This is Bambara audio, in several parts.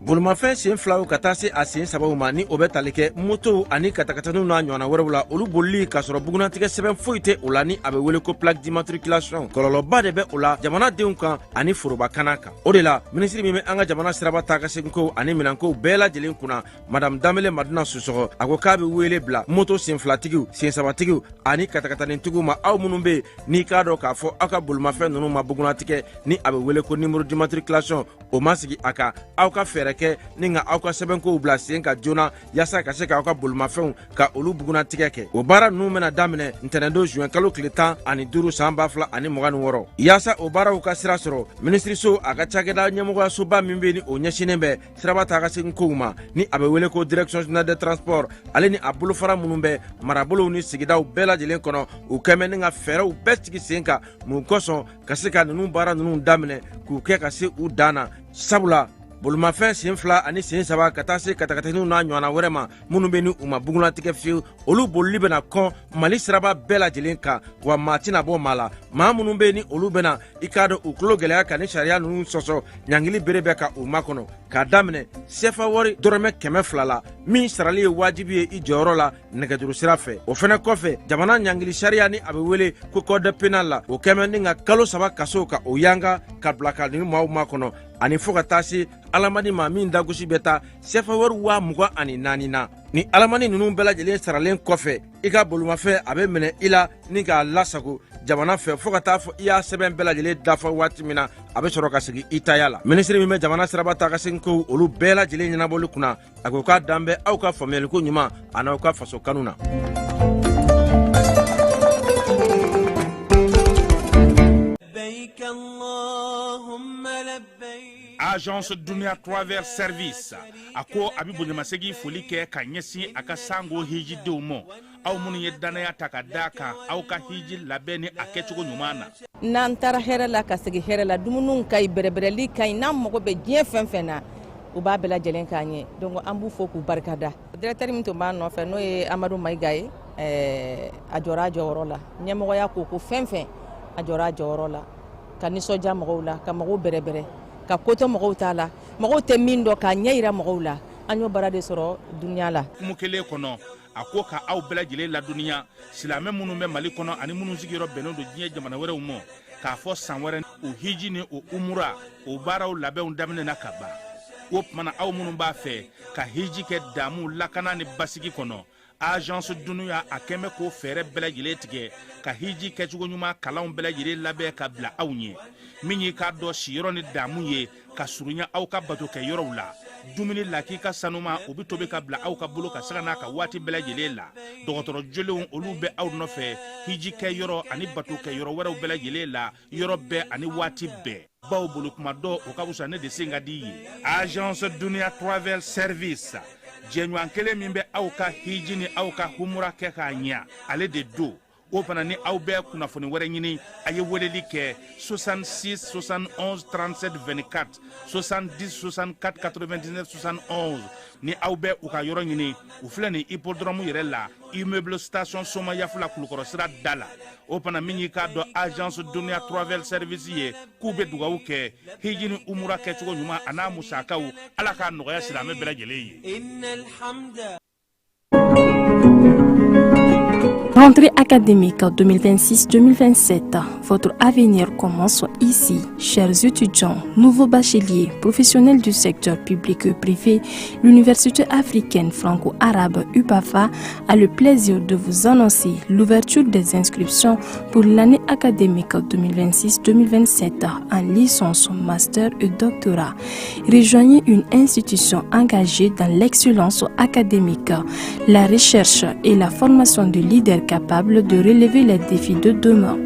Bolimafɛn sen filaw ka taa se a sen sabaw ma, ni o bɛ tali kɛ motow ani katakataniw n'a ɲɔgɔnna wɛrɛw la, olu bolili k'a sɔrɔ bugunnatigɛ sɛbɛn foyi tɛ o la, ni a bɛ wele ko plaque d'immatriculation, kɔlɔlɔba de bɛ o la jamanadenw kan ani forobakana kan. O de la, minisiri min bɛ an ka jamana siraba taa ka seginkow ani minɛnkow bɛɛ lajɛlen kunna, Madame Danbele Madina Sisɔkɔ, a ko k'a bɛ wele bila moto senfilatigiw, sensabatigiw ani katakatanitigiw ma, aw minnu bɛ yen n'i k'a dɔn k'a fɔ aw ka bolimafɛn ninnu ma bugunnatigɛ, ni a bɛ wele ko numéro d'immatriculation, o ma sigi a kan, aw ka fɛɛrɛ kɛ ni ka aw ka sɛbɛnkow bila sen kan joona, yaasa ka se k'aw ka bolimafɛnw ka olu bugunnatigɛ kɛ. O baara ninnu bɛna daminɛ ntɛnɛndon zuwɛn kalo tile 15 san 2026. Yaasa o baaraw ka sira sɔrɔ, minisiriso a ka cakɛda ɲɛmɔgɔyasoba min bɛ ni o ɲɛsinnen bɛ siraba taa ka segin kow ma, ni a bɛ wele ko Direction générale des transports, ale ni a bolofara minnu bɛ marabolow ni sigidaw bɛɛ lajɛlen kɔnɔ, u kɛmɛ ni ka fɛɛrɛw bɛɛ sigi sen kan mun kosɔn ka se ka ninnu baara ninnu daminɛ k'u kɛ ka se u dan na. Sabula bolimafɛn sen fila ani sen saba ka taa se katakataniw n'a ɲɔgɔnna wɛrɛ ma, minnu bɛ ni u ma bugunnatigɛ fiyewu, olu bolili bɛna kɔn Mali siraba bɛɛ lajɛlen kan, wa maa tɛna bɔ maa la. Maa minnu bɛ ni olu bɛna i k'a dɔn u tulo gɛlɛya ka ni sariya ninnu sɔsɔ, ɲangili bere bɛ ka u makɔnɔ k'a daminɛ sefa wari dɔrɔmɛ 200 la, min sarali ye wajibi ye i jɔyɔrɔ la nɛgɛjuru sira fɛ. O fɛnɛ kɔfɛ, jamana ɲangili sariya, ni a bɛ wele ko code pénal la, o kɛmɛ ni ka kalo 3 kaso ka o yanga ka bila ka nin maaw makɔnɔ, ani fɔɔ ka taa se alamani ma min dagosi bɛ taa sefa wari 24,000 na. Ni alamani ninnu bɛɛ lajɛlen saralen kɔfɛ, i ka bolimafɛn a bɛ minɛ i la ni k'a lasago jamana fɛ fɔɔ ka taa fɔ i y'a sɛbɛn bɛɛ lajɛlen dafa waati min na, a bɛ sɔrɔ ka segin i taya la. Minisiri min bɛ jamana siraba taa ka segin kow olu bɛɛ lajɛlen ɲɛnabɔli kunna, a ko k'a dan bɛ aw ka faamuyaliko ɲuman an'aw ka faso kanu na. Agence Dunia Travel Service a ko a bɛ bonyamasegin foli kɛ ka ɲɛsin a ka sango hijidenw ma, aw minnu ye dannaya ta ka d'a kan aw ka hiji labɛn ni a kɛcogo ɲuman na. N'an taara hɛrɛ la ka segin hɛrɛ la, dumuniw ka ɲi, bɛrɛbɛrɛli ka ɲi, n'an mago bɛ diɲɛ fɛn fɛn na, u b'a bɛɛ lajɛlen k'an ye. Donc an b'u fo k'u barikada. Directeur min tun b'an nɔfɛ, n'o ye Amadu Mayiga ye, a jɔra a jɔyɔrɔ la. Ɲɛmɔgɔya ko ko fɛn fɛn, a jɔra a jɔyɔrɔ la ka nisɔndiya mɔgɔw la, ka mɔgɔw bɛrɛbɛrɛ, ka kotɔ mɔgɔw t'a la, mɔgɔw tɛ min dɔn k'a ɲɛ yira mɔgɔw la. An y'o baara de sɔrɔ dunuya la. Kumu kelen kɔnɔ, a ko ka aw bɛɛ lajɛlen ladɔnniya, silamɛ minnu bɛ Mali kɔnɔ ani minnu sigiyɔrɔ bɛnnen don diɲɛ jamana wɛrɛw ma, k'a fɔ san wɛrɛ o hiji ni o umura o baaraw labɛnw daminɛna ka ban. O tuma na, aw minnu b'a fɛ ka hiji kɛ damu, lakana ni basigi kɔnɔ, Agence Dunuya a kɛn bɛ k'o fɛɛrɛ bɛɛ lajɛlen tigɛ ka hiji kɛcogo ɲuman kalanw bɛɛ lajɛlen labɛn ka bila aw ɲɛ. Min y'i k'a dɔn siyɔrɔ ni damu ye ka surunya aw ka bato kɛ yɔrɔw la, dumuni lakika sanuma o bɛ tobi ka bila aw ka bolo ka sanga n'a ka waati bɛɛ lajɛlen la. Dɔgɔtɔrɔ jolenw olu bɛ aw nɔfɛ hiji kɛ yɔrɔ ani bato kɛ yɔrɔ wɛrɛw bɛɛ lajɛlen la, yɔrɔ bɛɛ ani waati bɛɛ. Baw bolo kuma dɔ o ka fisa ne de sen ka di ye. Agence Dunia Travel Service, jɛɲɔgɔn kelen min bɛ aw ka hiji ni aw ka humura kɛ k'a ɲɛ, ale de don. O fana ni aw bɛ kunnafoni wɛrɛ ɲini, a ye weleli kɛ 66 71 37 24, 70 64 99 71. Ni aw bɛ u ka yɔrɔ ɲini, u filɛ nin hippodrome yɛrɛ la, immeuble station Somayafula, Kulukɔrɔ sira da la. O fana min y'i k'a dɔn Agence Dunia Travel Service ye, k'u bɛ dugawu kɛ hiji ni umura kɛcogo ɲuman a n'a musakaw, Ala k'a nɔgɔya silamɛ bɛɛ lajɛlen ye. Rentrée académique 2026-2027, votre avenir commence ici. Chers étudiants, nouveaux bacheliers, professionnels du secteur public et privé, l'Université africaine franco-arabe UPAFA a le plaisir de vous annoncer l'ouverture des inscriptions pour l'année académique 2026-2027 en licence, master et doctorat. Rejoignez une institution engagée dans l'excellence académique, la recherche et la formation de leaders capables de relever les défis de demain.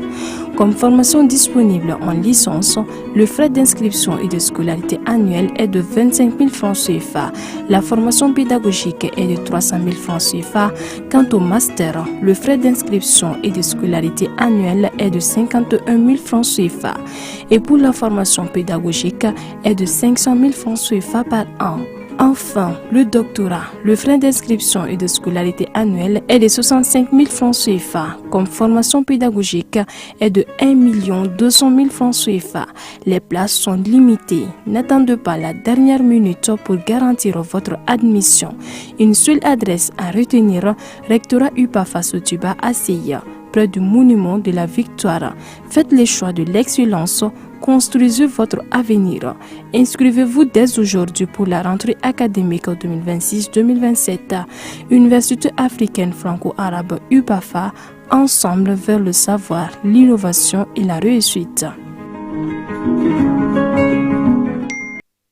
Comme formation disponible en licence, le frais d'inscription et de scolarité annuelle est de 25 000 francs CFA. La formation pédagogique est de 300 000 francs CFA. Quant au master, le frais d'inscription et de scolarité annuelle est de 51 000 francs CFA. Et pour la formation pédagogique est de 500 000 francs CFA par an. Enfin, le doctorat, le frais d'inscription et de scolarité annuelle est de 65 000 francs CFA. Comme formation pédagogique est de 1 200 000 francs CFA. Les places sont limitées. N'attendez pas la dernière minute pour garantir votre admission. Une seule adresse à retenir, Rectorat UPAFA Sotuba ACI, près du monument de la Victoire. Faites le choix de l'excellence. Construisez votre avenir. Inscrivez-vous dès aujourd'hui pour la rentrée académique 2026-2027. Université africaine franco-arabe UPAFA, ensemble vers le savoir, l'innovation et la réussite.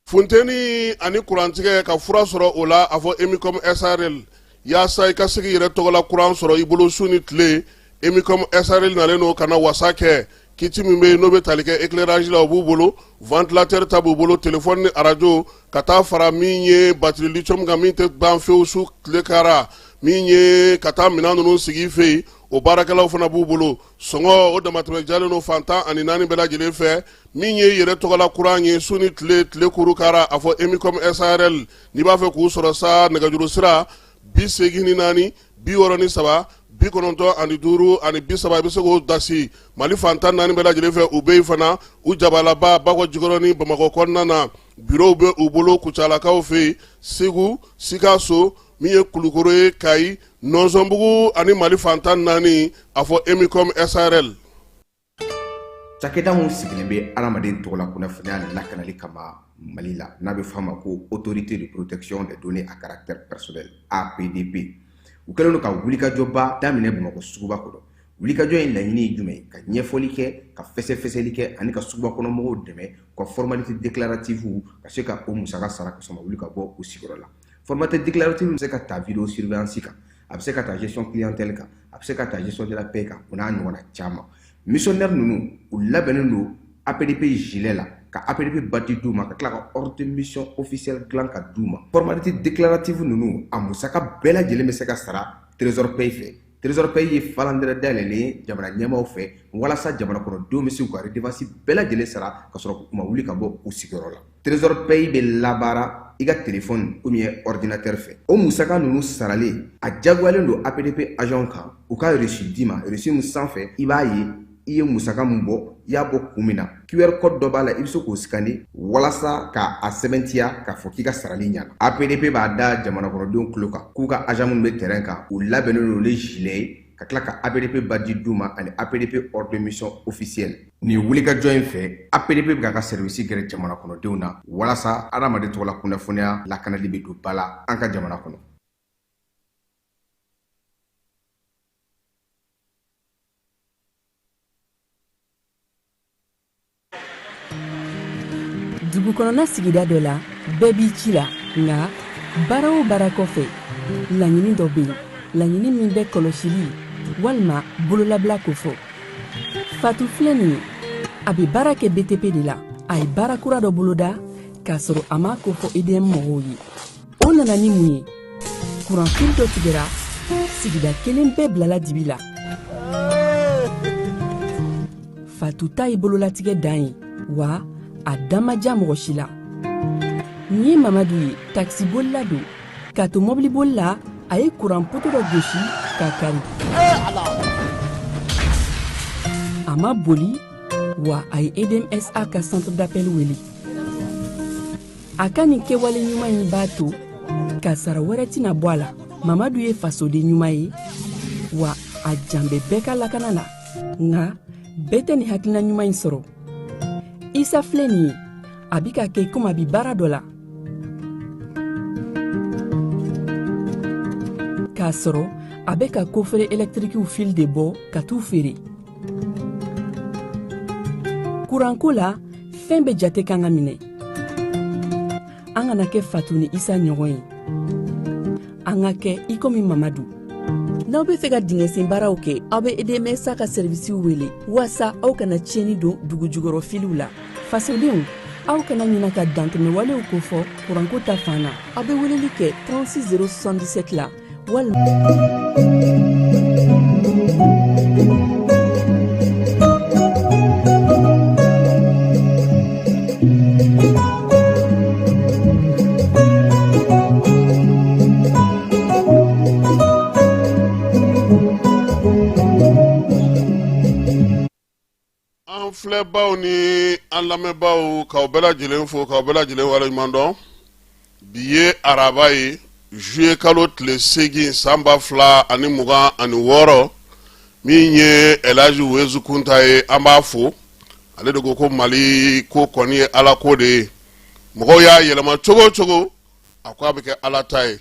Funteni ani kurantigɛ, ka fura sɔrɔ o la, a fɔ Emicom SARL. Yaasa i ka se k'i yɛrɛ tɔgɔla kuran sɔrɔ i bolo su ni tile, Emicom SARL nalen don ka na wasa kɛ. Kit min bɛ yen n'o bɛ tali kɛ éclairage la, o b'u bolo, ventilateur ta b'u bolo, téléphone ni arajo, ka taa fara min ye batterie lithium kan, min tɛ ban fewu su tile kara, min ye ka taa minɛn ninnu sigi i fɛ yen, o baarakɛlaw fana b'u bolo. Sɔngɔ o damatɛmɛ jalen don fan 14 bɛɛ lajɛlen fɛ. Min ye yɛrɛ tɔgɔla kuran ye su ni tile, tile kuru kara, a fɔ Emicom SARL. N'i b'a fɛ k'u sɔrɔ sa, nɛgɛjuru sira 84 63 95 30, i bɛ se k'o dasi Mali fan 14 bɛɛ lajɛlen fɛ. U bɛ yen fana, u jabalaba Bakɔ Jikɔrɔni, Bamakɔ kɔnɔna na, bureau bɛ u bolo Kucalakaw fɛ yen, Segu, Sikaso, min ye Kulukoro ye, Kayi, Nɔnsɔnbugu ani Mali fan 14, a fɔ Emicom SARL. Cakɛda min sigilen bɛ adamaden tɔgɔla kunnafoniya lakanali kama Mali la, n'a bɛ f'a ma ko Autorité de protection des données à caractère personnel, APDP, u kɛlen don ka wulikajɔba daminɛ Bamakɔ suguba kɔnɔ. Wulikajɔ in laɲini ye jumɛn ye? Ka ɲɛfɔli kɛ, ka fɛsɛfɛsɛli kɛ ani ka suguba kɔnɔ mɔgɔw dɛmɛ u ka formalité déclarative, ka se ka o musaka sara ka sɔrɔ ma wuli ka bɔ u sigiyɔrɔ la. Formalité déclarative bɛ se ka ta vidéo surveillance kan, a bɛ se ka ta gestion clientèle kan, a bɛ se ka ta gestion de la paie kan, o n'a ɲɔgɔnna caman. Missionnaire ninnu, u labɛnnen don APDP gilet la, ka APDP badge d'u ma, ka tila ka ordre de mission officielle dilan ka d'u ma. Formalité déclarative ninnu, a musaka bɛɛ lajɛlen bɛ se ka sara Trésor Paye fɛ. Trésor Paye ye falandɛrɛ dayɛlɛlen ye jamana ɲɛmaaw fɛ, walasa jamana kɔnɔdenw bɛ se k'u ka redevance bɛɛ lajɛlen sara ka sɔrɔ u ma wuli ka bɔ u sigiyɔrɔ la. Trésor Paye bɛ labaara i ka téléphone ou bien ordinateur fɛ. O musaka ninnu saralen, a diyagoyalen don APDP agent kan u ka reçu d'i ma. Reçu min sanfɛ, i b'a ye i ye musaka min bɔ, i y'a bɔ kun min na. QR code dɔ b'a la, i bɛ se k'o scanner walasa k'a sɛbɛntiya k'a fɔ k'i ka sarali ɲɛna. APDP b'a da jamana kɔnɔdenw tulo kan k'u ka agent minnu bɛ terrain kan, u labɛnnen don ni gilet ye, ka tila ka APDP badge d'u ma ani APDP ordre de mission officielle. Nin wulikajɔ in fɛ, APDP bɛ k'a ka service gɛrɛ jamana kɔnɔdenw na, walasa adamaden tɔgɔla kunnafoniya lakanali bɛ don ba la an ka jamana kɔnɔ. Dugu kɔnɔna sigida dɔ la, bɛɛ b'i ci la, nka baara o baara kɔfɛ, laɲini dɔ bɛ yen, laɲini min bɛ kɔlɔsili walima bololabila kofɔ. Fatu filɛ nin ye, a bɛ baara kɛ BTP de la. A ye baara kura dɔ boloda k'a sɔrɔ a m'a kofɔ EDM mɔgɔw ye. O nana ni mun ye? Kuranfili dɔ tigɛra, sigida kelen bɛɛ bilala dibi la. Fatu ta ye bololatigɛ dan ye wa, a da ma diya mɔgɔ si la. Nin ye Mamadu ye, takisibolila don. K'a to mɔbiliboli la, a ye kuran poto dɔ gosi k'a kari. A ma boli wa, a ye EDMSA ka centre d'appel wele. A ka nin kɛwale ɲuman in b'a to kasara wɛrɛ tɛna bɔ a la. Mamadu ye fasoden ɲuman ye wa. A jan bɛ bɛɛ ka lakana la, nka bɛɛ tɛ nin hakilina ɲuman in sɔrɔ. Isa filɛ nin ye, a bi ka kɛ komi a bi baara dɔ la, k'a sɔrɔ a bɛ ka kofere ɛlɛtirikiw fil de bɔ ka t'u feere. Kuranko la, fɛn bɛɛ jate kan ka minɛ. An kana kɛ Fatu ni Isa ɲɔgɔn ye, an ka kɛ i komi Mamadu. N'aw bɛ fɛ ka dingɛsen baaraw kɛ, aw bɛ EDMSA ka sɛrivisiw wele waasa aw kana tiɲɛni don dugujukɔrɔ filiw la. Fasodenw, aw kana ɲina ka dantɛmɛwalew kofɔ kuranko ta fan na. Aw bɛ weleli kɛ 36 077 la walima An filɛbaw ni an lamɛnbaaw, k'aw bɛɛ lajɛlen fo, k'aw bɛɛ lajɛlen waleɲuman dɔn. Bi ye araba ye, juillet kalo tile 8, san 2026. Min ye Elhaji Wezu Kunta ye, an b'a fo. Ale de ko ko Mali ko kɔni ye Ala ko de ye. Mɔgɔw y'a yɛlɛma cogo o cogo, a ko a bɛ kɛ Ala ta ye.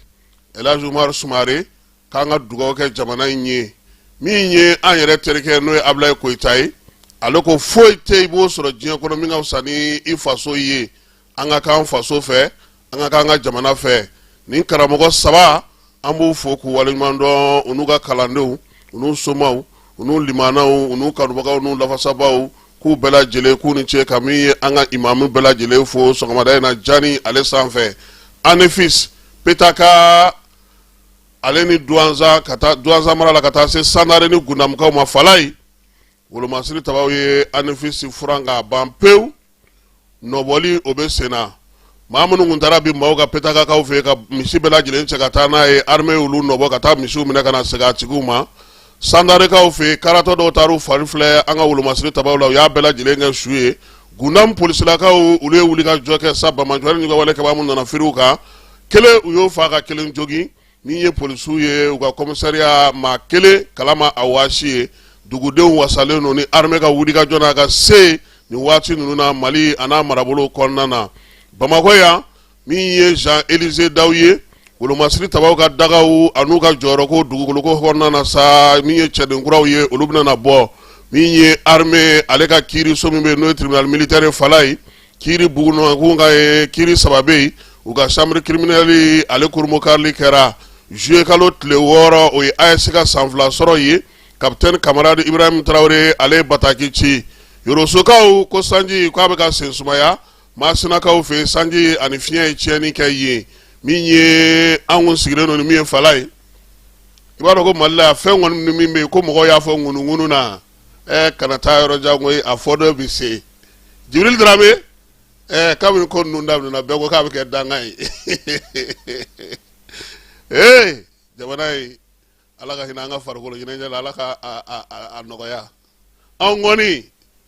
Elhaji Umaru Sumare k'an ka dugawu kɛ jamana in ye. Min ye an yɛrɛ terikɛ, n'o ye Abulayi Koyita ye, ale ko foyi tɛ i b'o sɔrɔ diɲɛ kɔnɔ min ka fisa ni i faso ye. An ka k'an faso fɛ, an ka k'an ka jamana fɛ. Nin karamɔgɔ saba, an b'u fo k'u waleɲuman dɔn, u n'u ka kalandenw, u n'u somaw, u n'u limanaw, u n'u kanubagaw, n'u lafasabaaw, k'u bɛɛ lajɛlen k'u ni ce. Ka min ye an ka imamu bɛɛ lajɛlen fo sɔgɔmada in na jani ale sanfɛ, Anefis Petaka, ale ni Duwanza, ka taa Duwanza mara la, ka taa se Sandare ni Gundamukaw ma. Falayi wolomasiri tabaw ye Anefisi furan k'a ban pewu, nɔbɔli o bɛ sen na. Maa minnu tun taara bi maaw ka Petakakaw fɛ ka misi bɛɛ lajɛlen cɛ ka taa n'a ye, armée y'olu nɔbɔ ka taa misiw minɛ ka na segin a tigiw ma. Sandarekaw fɛ, karatɔ dɔw taar'u fari filɛ an ka wolomasiri tabaw la, u y'a bɛɛ lajɛlen kɛ su ye. Gundam polisilakaw, olu ye wulikajɔ kɛ sa. Banbaanciwale ni wale kɛbaa minnu nana firiw kan, kelen u y'o faa ka kelen jogin. Min ye polisiw ye, u ka commissariat maa kelen kalama a waasi ye. Dugudenw wasalen don ni armée ka wulikajɔ n'a ka se nin waati ninnu na Mali a n'a marabolo kɔnɔna na. Bamakɔ yan, min ye Jean Élisée Daw ye, wolomasiri tabaw ka dagaw an'u ka jɔyɔrɔko dugukoloko kɔnɔna na sa, min ye cɛden kuraw ye, olu bɛna na bɔ. Min ye armée ale ka kiiriso min bɛ yen, n'o ye tribunal militaire Falayi, kiiri bugunakun ka ye kiiri saba bɛ yen. U ka chambre criminelle ale kurunbonkarili kɛra juillet kalo tile 6, o ye AES ka san 2 sɔrɔ ye. Capitaine camarade Ibrahim Traoré, ale ye bataki ci. Yorosokaw ko sanji k'a bɛ ka sen sumaya. Masinakaw fɛ, sanji ani fiɲɛ ye tiɲɛni kɛ yen. Min ye an kun sigilen don ni min ye Falayi, i b'a dɔn ko Mali la fɛn kɔni min bɛ yen ko mɔgɔw y'a fɔ ŋunuŋunu na, ɛ kana taa yɔrɔ jan koyi, a fɔ dɔ bɛ se. Jibril Darame, ɛ kabini ko ninnu daminɛna, bɛɛ ko k'a bɛ kɛ dankan ye. Ee, jamana ye, Ala ka hinɛ an ka farikolo ɲɛnajɛ la, Ala ka a nɔgɔya. Anw kɔni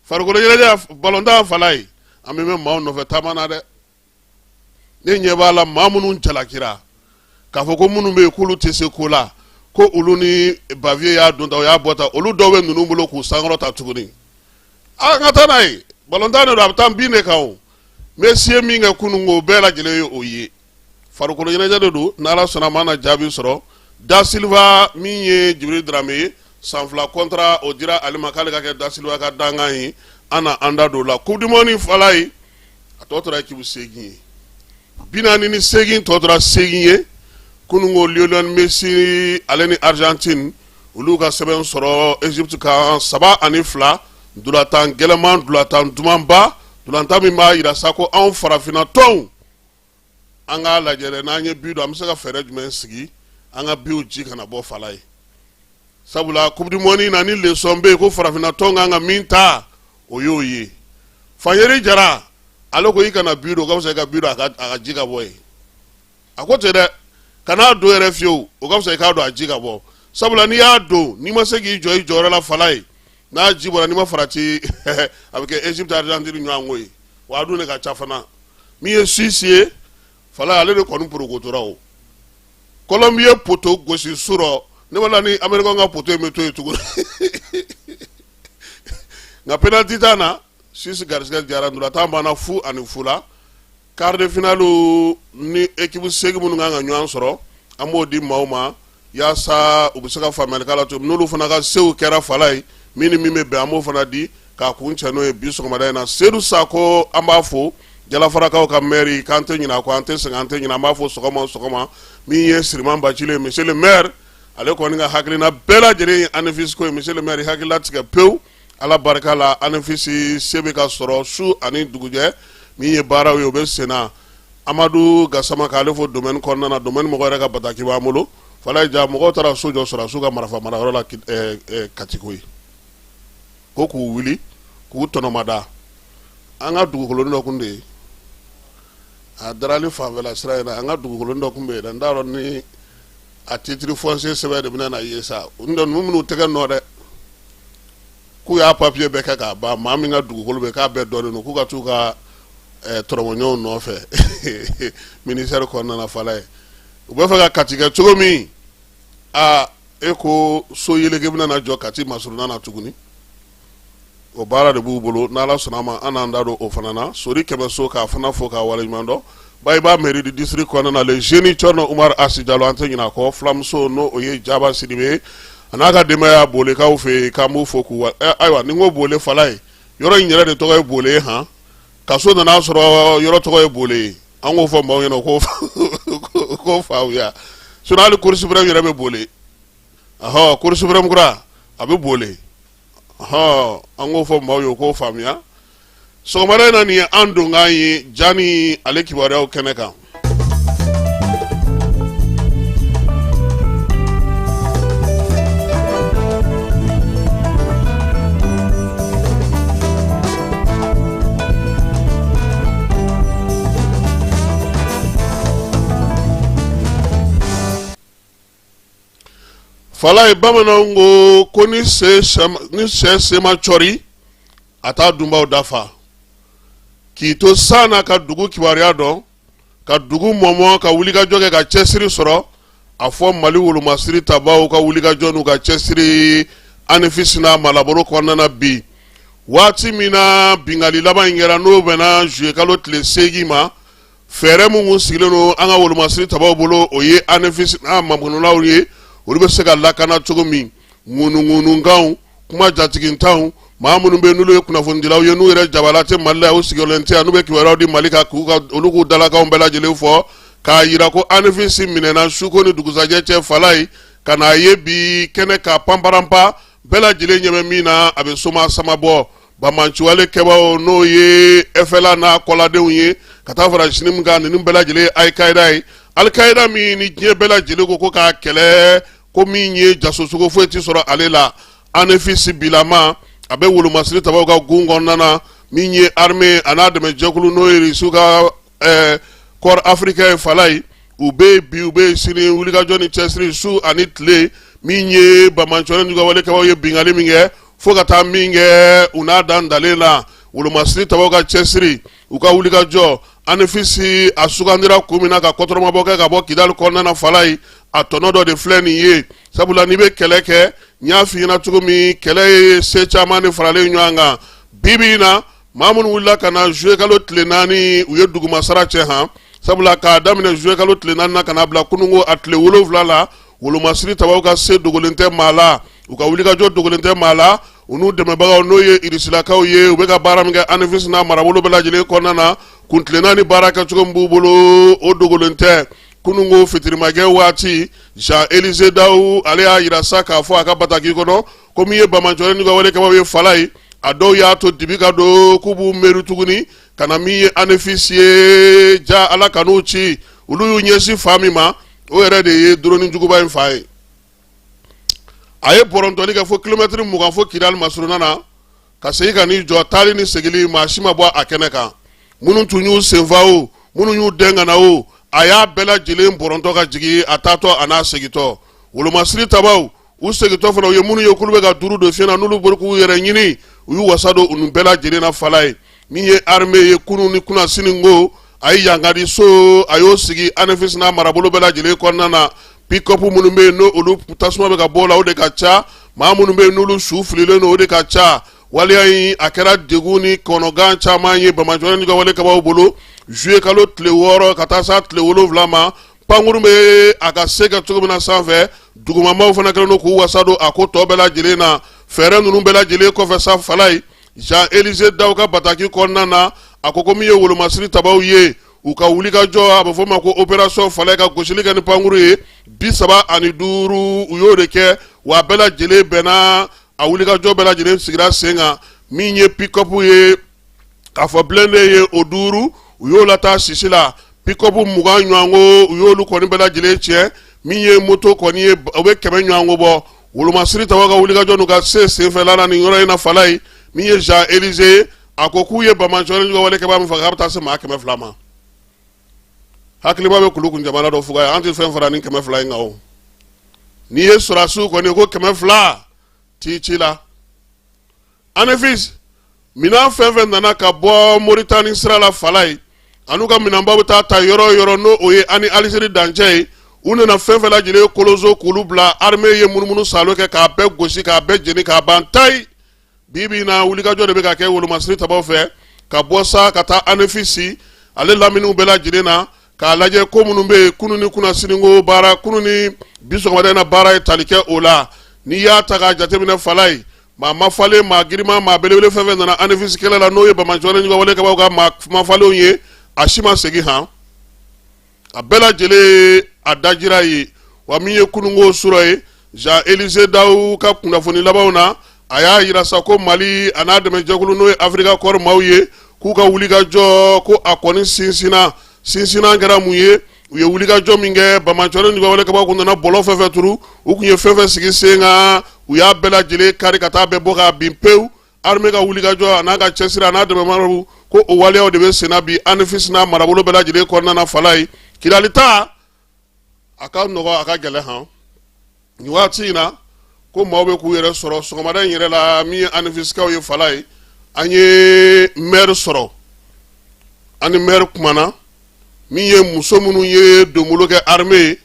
farikolo ɲɛnajɛ balontan Falayi, an bɛ mɛn maaw nɔfɛ taama na dɛ. Ne ɲɛ b'a la, maa minnu jalakira k'a fɔ ko minnu bɛ yen k'olu tɛ se ko la, ko olu ni Bavieux y'a don ta, o y'a bɔ ta, olu dɔw bɛ ninnu bolo k'u sankɔrɔta tuguni. An ka taa n'a ye, balontan de don, a bɛ taa bin de kan. O Messi ye min kɛ kunun ko, bɛɛ lajɛlen ye o ye. Farikolo ɲɛnajɛ de don, n'Ala sɔnna ma na jaabi sɔrɔ. Da Silva, min ye Jibril Darame ye, san 2 contrat o dira ale ma k'ale ka kɛ Da Silva ka dankan ye. An na an da don o la. Coupe du monde Falayi, a tɔ tora équipe 8 ye, 48 tɔ tora 8 ye. Kunun ko Lionel Messi ale ni Argentine, olu ka sɛbɛn sɔrɔ Egypte kan 3-2. Ntolatan gɛlɛman, ntolatan dumanba, ntolatan min b'a jira sa ko anw farafinna tɔnw, an k'a lajɛ dɛ, n'an ye bi don, an bɛ se ka fɛɛrɛ jumɛn sigi an ka biw ji kana bɔ Falayi. Sabula coupe du monde na, ni leçon bɛ yen ko farafinna tɔn kan ka min ta, o y'o ye. Fanyeri Jara, ale ko i kana bi don, o ka fisa i ka bi don a ka ji ka bɔ yen. A ko ten dɛ, kan'a don yɛrɛ fiyewu, o ka fisa i k'a don a ji ka bɔ. Sabula n'i y'a don, n'i ma se k'i jɔ i jɔyɔrɔ la Falayi, n'a ji bɔra, n'i ma farati, a bɛ kɛ Egypte Argentine ɲɔgɔn ko ye. Wa a dun de ka ca fana. Min ye Suisse ye Falayi, ale de kɔni porokotora. O Colombie ye poteau gosi su rɔ. Ne wala ni américain ka poteau in bɛ to yen tuguni, nka penalty tan na, Suisse garisɛgɛ diyara. Ntolantan banna 0-0 la. Quart de finale ni équipe 8 minnu kan ka ɲɔgɔn sɔrɔ, an b'o di maaw ma yaasa u bɛ se ka faamuyali k'a la cogo min. N'olu fana ka sew kɛra fala ye, min ni min bɛ bɛn, an b'o fana di k'a kuncɛ n'o ye bi sɔgɔmada in na. Sedu Sako, an b'a fo, Jalafarakaw ka maire, k'an tɛ ɲinɛ a kɔ, an tɛ sɛgɛn, an tɛ ɲinɛ, an b'a fo sɔgɔma o sɔgɔma. Min ye Siriman Bacili ye, monsieur le maire, ale kɔni ka hakilina bɛɛ lajɛlen ye Anefis ko ye. Monsieur le maire, hakilila tigɛ pewu, Ala barika la, Anefis se bɛ ka sɔrɔ su ani dugujɛ. Min ye baaraw ye, o bɛ senna. Amadu Gasama, k'ale fo domaine kɔnɔna na, domaine mɔgɔ yɛrɛ ka bataki b'an bolo. Falaye ja, mɔgɔw taara so jɔ sɔrɔdasiw ka marifa marayɔrɔ la Kati koyi, ko k'u wuli k'u tɔnɔmada. An ka dugukolonin dɔ kun de ye a darali fanfɛla sira in na, an ka dugukolonin dɔ kun bɛ yen, n t'a dɔn ni a titre foncier sɛbɛn de bɛna na ye sa. N tɛ ninnu minnu tɛgɛ nɔ dɛ, k'u y'a papiye bɛɛ kɛ k'a ban. Maa min ka dugukolo bɛ k'a bɛɛ dɔnnen don, k'u ka t'u ka tɔrɔmɔɲɔgɔnw nɔfɛ ministère kɔnɔna na. Falaye, u bɛ fɛ ka Kati kɛ cogo min, aa, e ko so yeleke bɛna na jɔ Kati masurunna na tuguni, o baara de b'u bolo. N'Ala sɔnna a ma, an n'an da don o fana na. Sori Kɛmɛso, k'a fana fo k'a waleɲuman dɔn. Bayiba mairie du district kɔnɔna na, le jeune Cɔrɔnɔ Umaru Asi Jalo, an tɛ ɲinɛ a kɔ. Fulamuso, n'o o ye Jaba Sidibe, a n'a ka denbaya, Bolekaw fɛ yen, k'an b'u fo k'u wa. Ayiwa, ni n ko Bole, Falaye, yɔrɔ in yɛrɛ de tɔgɔ ye Bole ye. Han, kaso nana sɔrɔ yɔrɔ tɔgɔ ye Bole ye. An k'o fɔ maaw ɲɛna k'o faamuya. Sinon hali Cour suprême yɛrɛ bɛ Bole. Ɔhɔ, Cour suprême kura, a bɛ Bole. Ɔhɔ, an k'o fɔ maaw ye, u k'o faamuya. Sɔgɔmada in na, nin ye an donkan ye ja ni ale kibaruyaw kɛnɛ kan. Falaye, bamananw ko ko ni sɛ sen ma cɔri, a t'a dunbaw dafa. K'i to san na ka dugu kibaruya dɔn, ka dugu mɔmɔ, ka wulikajɔ kɛ, ka cɛsiri sɔrɔ, a fɔ Mali wolomasiri tabaw ka wulikajɔ n'u ka cɛsiri Anefis n'a marabolo kɔnɔna na bi, waati min na binkanni laban in kɛra, n'o bɛnna juillet kalo tile 8 ma, fɛɛrɛ min kun sigilen don an ka wolomasiri tabaw bolo, o ye Anefis n'a makununlaw ye, olu bɛ se ka lakana cogo min. Ŋunuŋunukanw, kuma jatigintanw, maa minnu bɛ n'olu ye kunnafonidilaw ye, n'u yɛrɛ jabala tɛ Mali la, u sigiyɔrɔlen tɛ yan, n'u bɛ kibaruyaw di Mali kan, k'u ka olu k'u dalakanw bɛɛ lajɛlen fɔ k'a yira ko Anefis minɛna suko ni dugusajɛ cɛ. Falaye, ka n'a ye bi kɛnɛ ka panparanpa, bɛɛ lajɛlen ɲɛ bɛ min na, a bɛ soma sama bɔ. Banbaanciwale kɛbaaw, n'o ye FLA n'a kɔladenw ye, ka taa fara JNIM kan, ninnu bɛɛ lajɛlen ye Alikaida ye. Alikaida min ni diɲɛ bɛɛ lajɛlen ko ko k'a kɛlɛ, ko min ye jasosogo foyi tɛ sɔrɔ ale la. Anefis bilama, a bɛ wolomasiri tabaw ka gun kɔnɔna na. Min ye armée a n'a dɛmɛjɛkulu, n'o ye Irisiw ka corps africain ye, Falaye, u bɛ bi, u bɛ sini, wulikajɔ ni cɛsiri su ani tile. Min ye banbaanciwale n'u ka wale kɛbaaw ye binkanni min kɛ, fo ka taa min kɛ u n'a dan dalen la, wolomasiri tabaw ka cɛsiri, u ka wulikajɔ, Anefis a sugandira kun min na ka kɔtɔrɔmabɔ kɛ ka bɔ Kidali kɔnɔna na, Falaye, a tɔnɔ dɔ de filɛ nin ye. Sabula n'i bɛ kɛlɛ kɛ, n y'a f'i ɲɛna cogo min, kɛlɛ ye se caman de faralen ɲɔgɔn kan. Bi bi in na, maa minnu wulila ka na juillet kalo tile 4, u ye dugumasara cɛ. Han, sabula k'a daminɛ juillet kalo tile 4 na ka n'a bila kununko a tile 7 la, wolomasiri tabaw ka se dogolen tɛ maa la, u ka wulikajɔ dogolen tɛ maa la. U n'u dɛmɛbagaw, n'o ye irisilakaw ye, u bɛ ka baara min kɛ Anefis n'a marabolo bɛɛ lajɛlen kɔnɔna na, kuntilenna ni baara kɛcogo min b'u bolo, o dogolen tɛ. Kununko fitirimakɛ waati, Jean Élisée Dao, ale y'a yira sa k'a fɔ a ka bataki kɔnɔ ko min ye banbaanciwale n'u ka wale kɛbaaw ye, Falaye, a dɔw y'a to dibi ka don k'u b'u miiri tuguni ka na min ye Anefis ye. Ja Ala kan'u ci, olu y'u ɲɛsin fan min ma, o yɛrɛ de ye drone juguba in fa ye. A ye bɔrɔntɔli kɛ fo kilomɛtiri 20 fo Kidali masurunna na, ka segin ka n'i jɔ. Taali ni seginli, maa si ma bɔ a kɛnɛ kan. Minnu tun y'u senfa o, minnu y'u dɛn ka na o, a y'a bɛɛ lajɛlen bɔrɔntɔ ka jigin, a taatɔ a n'a segintɔ. Wolomasiri tabaw, u segintɔ fana, u ye minnu ye k'olu bɛ ka duuru don fiɲɛ na, n'olu bolo k'u yɛrɛ ɲini, u y'u wasa don u bɛɛ lajɛlen na. Falaye, min ye armée ye, kunun ni kunasini ko a ye yankari so, a y'o sigi Anefis n'a marabolo bɛɛ lajɛlen kɔnɔna na. pick-up minnu bɛ yen n'olu tasuma bɛ ka bɔ o la, o de ka ca. Maa minnu bɛ yen n'olu su fililen don, o de ka ca. Waleya in a kɛra degun ni kɔnɔgan caman ye banbaanciwale ka wale kɛbaaw bolo. Juillet kalo tile 6 ka taa s'a tile 7 ma, pankurun bɛ a ka se kɛ cogo min na sanfɛ, dugumamaw fana kɛlen don k'u wasa don a ko tɔ bɛɛ lajɛlen na. Fɛɛrɛ ninnu bɛɛ lajɛlen kɔfɛ sa, Falaye, Jean Élisée Daw ka bataki kɔnɔna na, a ko ko min ye wolomasiri tabaw ye, u ka wulikajɔ, a bɛ fɔ o ma ko opération Falaye, ka gosili kɛ ni pankuru ye 35, u y'o de kɛ. Wa a bɛɛ lajɛlen bɛnna, a wulikajɔ bɛɛ lajɛlen sigira sen kan. Min ye pick-up ye, k'a fɔ blindé ye, o 5, u y'o lataa sisi la. Pick-up 20 ɲɔgɔnko, u y'olu kɔni bɛɛ lajɛlen tiɲɛ. Min ye moto kɔni ye, o bɛ 100 ɲɔgɔnko bɔ. Wolomasiri tabaw ka wulikajɔ n'u ka se senfɛla la nin yɔrɔ in na, Falaye, min ye Jean Élisée, a ko k'u ye banbaanciwale wale kɛbaa min faga, k'a bɛ taa se maa 200 ma. Hakiliba bɛ kulukun jamana dɔ fuga ye, an tɛ fɛn fara ni 200 in kan. O n'i ye sɔrɔdasiw kɔni ko 200 t'i ci la. Anefis minɛn fɛn fɛn nana ka bɔ Moritani sira la, Falaye, an'u ka minɛnbaw bɛ taa ta yɔrɔ o yɔrɔ, n'o o ye ani Alizeri dancɛ ye, u nana fɛn fɛn lajɛlen koloso k'olu bila. Armée ye munumunu salo kɛ k'a bɛɛ gosi, k'a bɛɛ jeni, k'a ban tayi. Bi bi in na, wulikajɔ de bɛ ka kɛ wolomasiri tabaw fɛ ka bɔ sa ka taa Anefisi ale laminiw bɛɛ lajɛlen na, k'a lajɛ ko minnu bɛ yen. Kunun ni kunnasiniko baara, kunun ni bi sɔgɔmada in na, baara ye tali kɛ o la. N'i y'a ta k'a jateminɛ, Falaye, maa mafalen, maa girinman, maa belebele fɛn fɛn nana Anefisi kɛlɛ la, n'o ye banbaanciwale wale kɛbaaw ka maa mafalenw ye, a si ma segin han, a bɛɛ lajɛlen a dajira ye. Wa min ye kununko sɔrɔ ye, Jean Élisée Daw ka kunnafoni labanw na, a y'a yira sa ko Mali a n'a dɛmɛjɛkulu, n'o ye Africa Corps maaw ye, k'u ka wulikajɔ ko a kɔni sinsinna. Sinsinna kɛra mun ye? U ye wulikajɔ min kɛ, banbaanciwale wale kɛbaaw kun nana bɔlɔ fɛn fɛn turu, u kun ye fɛn fɛn sigi sen kan, u y'a bɛɛ lajɛlen kari ka taa bɛɛ bɔ k'a bin pewu. Armée ka wulikajɔ a n'a ka cɛsiri a n'a dɛmɛbagaw ko o waleyaw de bɛ senna bi Anefis n'a marabolo bɛɛ lajɛlen kɔnɔna na. Falaye, Kidali ta a ka nɔgɔ, a ka gɛlɛn han. Nin waati in na ko maaw bɛ k'u yɛrɛ sɔrɔ sɔgɔmada in yɛrɛ la. Min ye Anefisikaw ye, Falaye, an ye maire sɔrɔ, an ni maire kumana. Min ye muso minnu ye donbolo kɛ armée ye,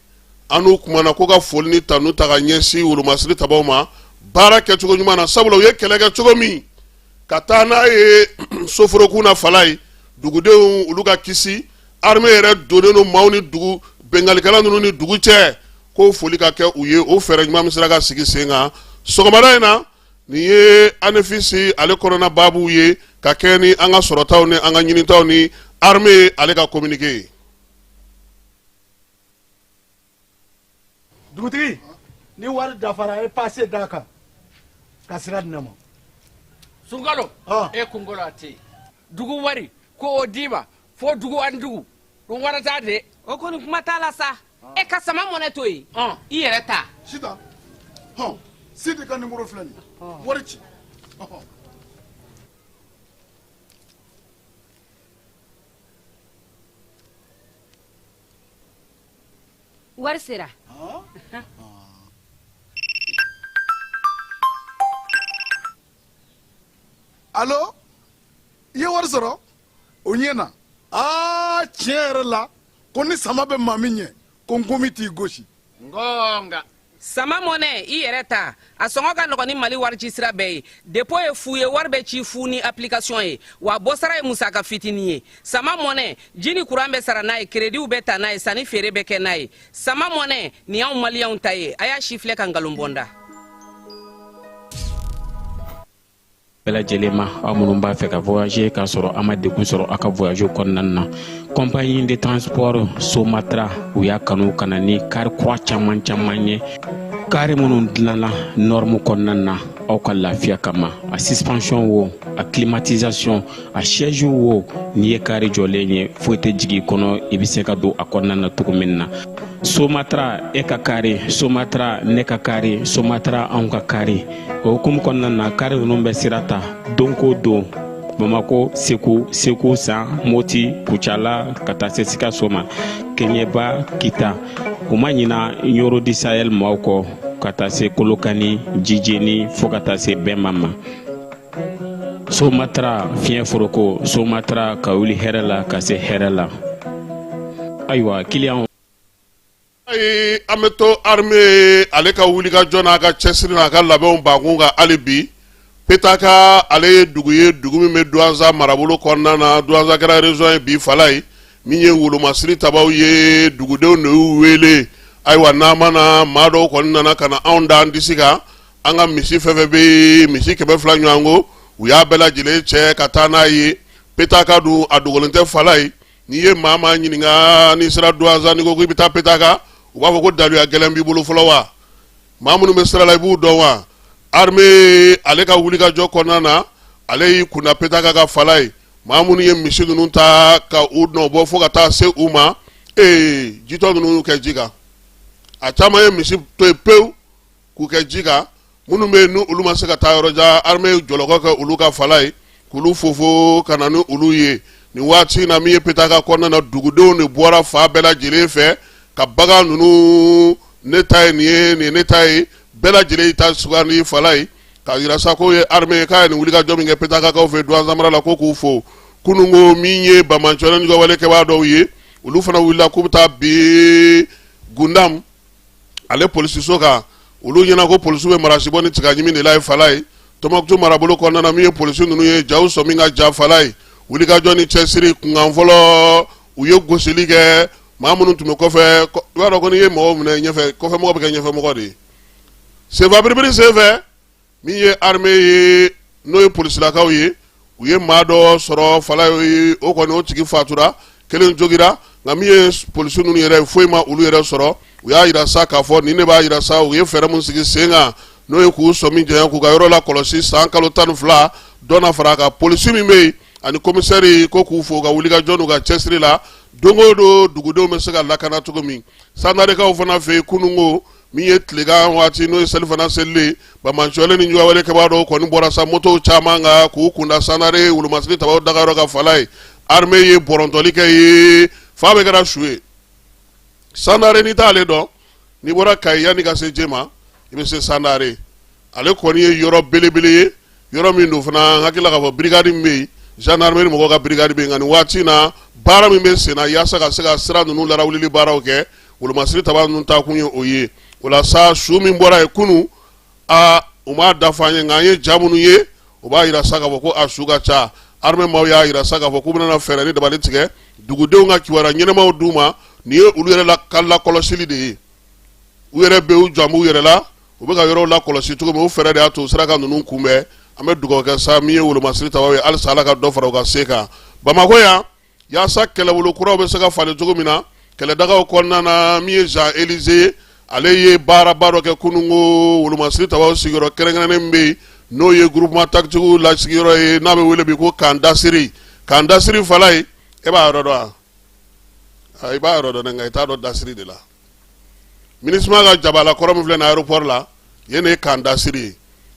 an n'u kumana ko ka foli ni tanu ta ka ɲɛsin wolomasiri tabaw ma baara kɛcogo ɲuman na, sabula u ye kɛlɛ kɛ cogo min ka taa n'a ye soforokun na, Falaye, dugudenw olu ka kisi. Armée yɛrɛ donnen don maaw ni dugu benkalikɛla ninnu ni dugu cɛ, ko foli ka kɛ u ye o fɛɛrɛ ɲuman min sera ka sigi sen kan sɔgɔmada in na. Nin ye Anefisi ale kɔnɔna baabuw ye ka kɛ ni an ka sɔrɔtaw ni an ka ɲinitaw ni armée ale ka communiqué ye. Dugutigi, ni wari dafara, e pase d'a kan ka sira di ne ma. Sunkalo, e kunkolo a tɛ yen. Dugu wari ko o d'i ma fo dugu ani dugu ɗum warata de. O kɔni kuma t'a la sa, e ka sama mɔnɛ to yen, i yɛrɛ ta. Sitan, hɔn, Sidi ka nimoro filɛ nin ye, wari ci. Wari sera. Alo, i ye wari sɔrɔ, o ɲɛna. Aa, tiɲɛ yɛrɛ la, ko ni sama bɛ maa min ɲɛ, ko nkomi t'i gosi. Ngonga. Sama mɔnɛ, i yɛrɛ ta, a sɔngɔ ka nɔgɔn ni Mali wari ci sira bɛɛ ye. Dépôt ye fu ye, wari bɛ ci fu ni application ye, wa bɔsara ye musaka fitinin ye. Sama mɔnɛ, ji ni kuran bɛ sara n'a ye, créditw bɛ ta n'a ye, sanni feere bɛ kɛ n'a ye. Sama mɔnɛ nin y'anw maliyɛnw ta ye. A y'a si filɛ ka nkalon bɔ n da. Bɛɛ lajɛlen ma, aw minnu b'a fɛ ka voyager k'a sɔrɔ a ma degun sɔrɔ aw ka voyage kɔnɔna na, compagnie de transport Somatra, u y'a kanu ka na ni kari kura caman caman ye, kari minnu dilanna norme kɔnɔna na aw ka lafiya kama. A suspension wo, a climatisation, a siège wo, n'i ye kari jɔlen ye, foyi tɛ jigin i kɔnɔ, i bɛ se ka don a kɔnɔna na cogo min na. Somatra, e ka kari Somatra, ne ka kari Somatra, anw ka kari. O hukumu kɔnɔna na, kari ninnu bɛ sira ta don ko don Bamako, Segu, Segu San, Moti, Kucala, ka taa se Sikaso ma, Keɲeba, Kita. U ma ɲina Ɲoro di Sahel maaw kɔ, ka taa se Kolokani, Jijeni, fo ka taa se Bɛnba ma. Somatra, fiɲɛ foroko Somatra, ka wuli hɛrɛ la ka se hɛrɛ la. Ayiwa, kiliyanw. Ayi, an bɛ to armée ale ka wulikajɔ n'a ka cɛsiri n'a ka labɛnw bankun kan hali bi. Petaka ale ye dugu ye, dugu min bɛ Duwanza marabolo kɔnɔna na. Duwanza kɛra région ye bi Falaye. Min ye wolomasiri tabaw ye, dugudenw de y'u wele. Ayiwa, n'a ma na, maa dɔw kɔni nana ka na anw da an disi kan. An ka misi fɛn fɛn bɛ yen, misi 200 ɲɔgɔn ko, u y'a bɛɛ lajɛlen cɛ ka taa n'a ye. Petaka dun, a dogolen tɛ Falaye. N'i ye maa maa ɲininka, n'i sera Duwanza, n'i ko k'i bɛ taa Petaka, u b'a fɔ ko daluya gɛlɛn b'i bolo fɔlɔ wa? Maa minnu bɛ sira la, i b'u dɔn wa? Armée ale ka wulikajɔ kɔnɔna na, ale y'i kunda Petaka kan Falaye. Maa minnu ye misi ninnu ta ka u nɔbɔ fo ka taa se u ma, ee, jitɔ ninnu y'u kɛ ji kan. A caman ye misi to yen pewu k'u kɛ ji kan. Minnu bɛ yen, ni olu ma se ka taa yɔrɔ jan, armée ye jɔlɔkɔ kɛ olu kan Falaye, k'olu fofo ka na ni olu ye. Nin waati in na, min ye Petaka kɔnɔna na, dugudenw de bɔra fan bɛɛ lajɛlen fɛ ka bagan ninnu, ne ta ye nin ye, nin ye ne ta ye, bɛɛ lajɛlen y'i ta sugandi Falaye, k'a jira sa k'o ye armée ye, k'a ye nin wulikajɔ min kɛ Petakakaw fɛ Duwanza mara la, ko k'u fo. Kununko, min ye banbaanciwale ni wale kɛbaa dɔw ye, olu fana wulila k'u bɛ taa bin Gundam ale polisiso kan. Olu ɲɛna ko polisiw bɛ marasibɔ ni tigaɲimi de la ye Falaye. Tɔnbukutu marabolo kɔnɔna na, min ye polisi ninnu ye, jaw sɔmi ka ja Falaye. Wulikajɔ ni cɛsiri kunkan fɔlɔ, u ye gosili kɛ maa minnu tun bɛ kɔfɛ. I b'a dɔn ko n'i ye mɔgɔw minɛ ɲɛfɛ, kɔfɛmɔgɔ bɛ kɛ ɲɛfɛmɔgɔ de ye. Senfa biribiri senfɛ, min ye armée ye, n'o ye polisilakaw ye, u ye maa dɔ sɔrɔ Falaye. O kɔni, o tigi fatura, kelen jogira. Nka min ye polisi ninnu yɛrɛ, foyi ma olu yɛrɛ sɔrɔ. U y'a jira sa k'a fɔ nin de b'a jira sa u ye fɛɛrɛ min sigi sen kan, n'o ye k'u sɔmi janya, k'u ka yɔrɔ lakɔlɔsi san kalo 12 dɔ na fara a kan. Polisi min bɛ yen ani komisɛri, ko k'u fo ka wulikajɔ n'u ka cɛsiri la. Don o don, dugudenw bɛ se ka lakana cogo min. Sanarekaw fana fɛ yen, kununko, min ye tilegan waati, n'o ye selifana selilen, banbaanciwale ni juguya wale kɛbaa dɔw kɔni bɔra sa motow caman kan k'u kunda Sanare wolomasiri tabaw dagayɔrɔ kan Falaye. Armée ye bɔrɔntɔli kɛ ye, fa bɛɛ kɛra su ye. Sanare, n'i t'ale dɔn, n'i bɔra Kayi, yanni ka se Jema, i bɛ se Sanare. Ale kɔni ye yɔrɔ belebele ye, yɔrɔ min don fana, n hakili la k'a fɔ brigade min bɛ yen, gendarmerie mɔgɔw ka brigade bɛ yen. Nka nin waati in na, baara min bɛ sen na yaasa ka se ka sira ninnu larawulili baaraw kɛ, wolomasiri taba ninnu taa kun ye o ye. O la sa, su min bɔra yen kunun, aa, u m'a dafa an ye, nka an ye ja minnu ye, o b'a jira sa k'a fɔ ko a su ka ca. Armée maaw y'a jira sa k'a fɔ k'u bɛna fɛɛrɛ ni dabali tigɛ, dugudenw ka kibaruya ɲɛnamaw d'u ma. Nin ye olu yɛrɛ la ka lakɔlɔsili de ye. U yɛrɛ bɛ u jɔ, u yɛrɛ la, u bɛ ka yɔrɔw lakɔlɔsi cogo min, o fɛɛrɛ de y'a to u sera ka ninnu kunbɛn. An bɛ dugawu kɛ sa, min ye wolomasiri tabaw ye, halisa Ala ka dɔ fara u ka se kan Bamakɔ yan, yaasa kɛlɛbolo kuraw bɛ se ka falen cogo min na kɛlɛdagaw kɔnɔna na. Min ye Jean Élysée ye, ale ye baaraba dɔ kɛ kununko wolomasiri tabaw sigiyɔrɔ kɛrɛnkɛrɛnnen min bɛ yen, n'o ye groupement tactique la sigiyɔrɔ ye, n'a bɛ wele bi ko camp Dasiri. Camp Dasiri Falaye, e b'a yɔrɔ dɔn wa? I b'a yɔrɔ dɔn, nka i t'a dɔn Dasiri de la. MINUSMA ka jabala kɔrɔ min filɛ nin aéroport la yen, de ye camp Dasiri ye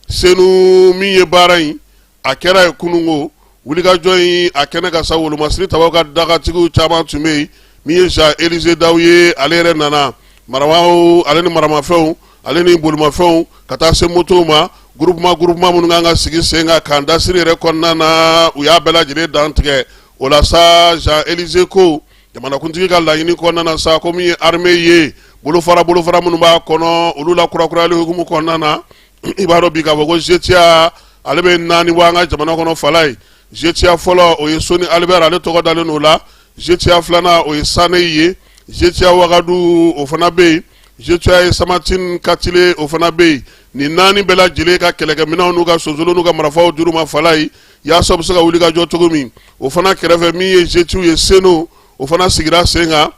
Senu. Min ye baara in, a kɛra yen kununko. Wulikajɔ in a kɛnɛ kan sa, wolomasiri tabaw ka dagatigiw caman tun bɛ yen. Min ye Jean Élysée Daw ye, ale yɛrɛ nana maramaw, ale ni maramafɛnw, ale ni bolimafɛnw, ka taa se motow ma. Groupement groupement minnu kan ka sigi sen kan camp Dasiri yɛrɛ kɔnɔna na, u y'a bɛɛ lajɛlen dantigɛ. O la sa, Jean Élysée ko jamanakuntigi ka laɲini kɔnɔna na sa, ko min ye armée ye, bolofara bolofara minnu b'a kɔnɔ, olu la kurakurayali hukumu kɔnɔna na. I b'a dɔn bi k'a fɔ ko GTIA ale bɛ naani bɔ an ka jamana kɔnɔ Falaye. GTIA fɔlɔ, o ye Soni Albert, ale tɔgɔ dalen n'o la. GTIA filanan, o ye Saneyi ye. GTIA Wagadu, o fana bɛ yen. GTIA ye Samatine Katile, o fana bɛ yen. Nin naani bɛɛ lajɛlen ka kɛlɛkɛminɛnw n'u ka sonsolo n'u ka marifaw dir'u ma Falaye, yaasa u bɛ se ka wuli ka jɔ cogo min. O fana kɛrɛfɛ, min ye GTIw ye Seno, o fana sigira sen kan.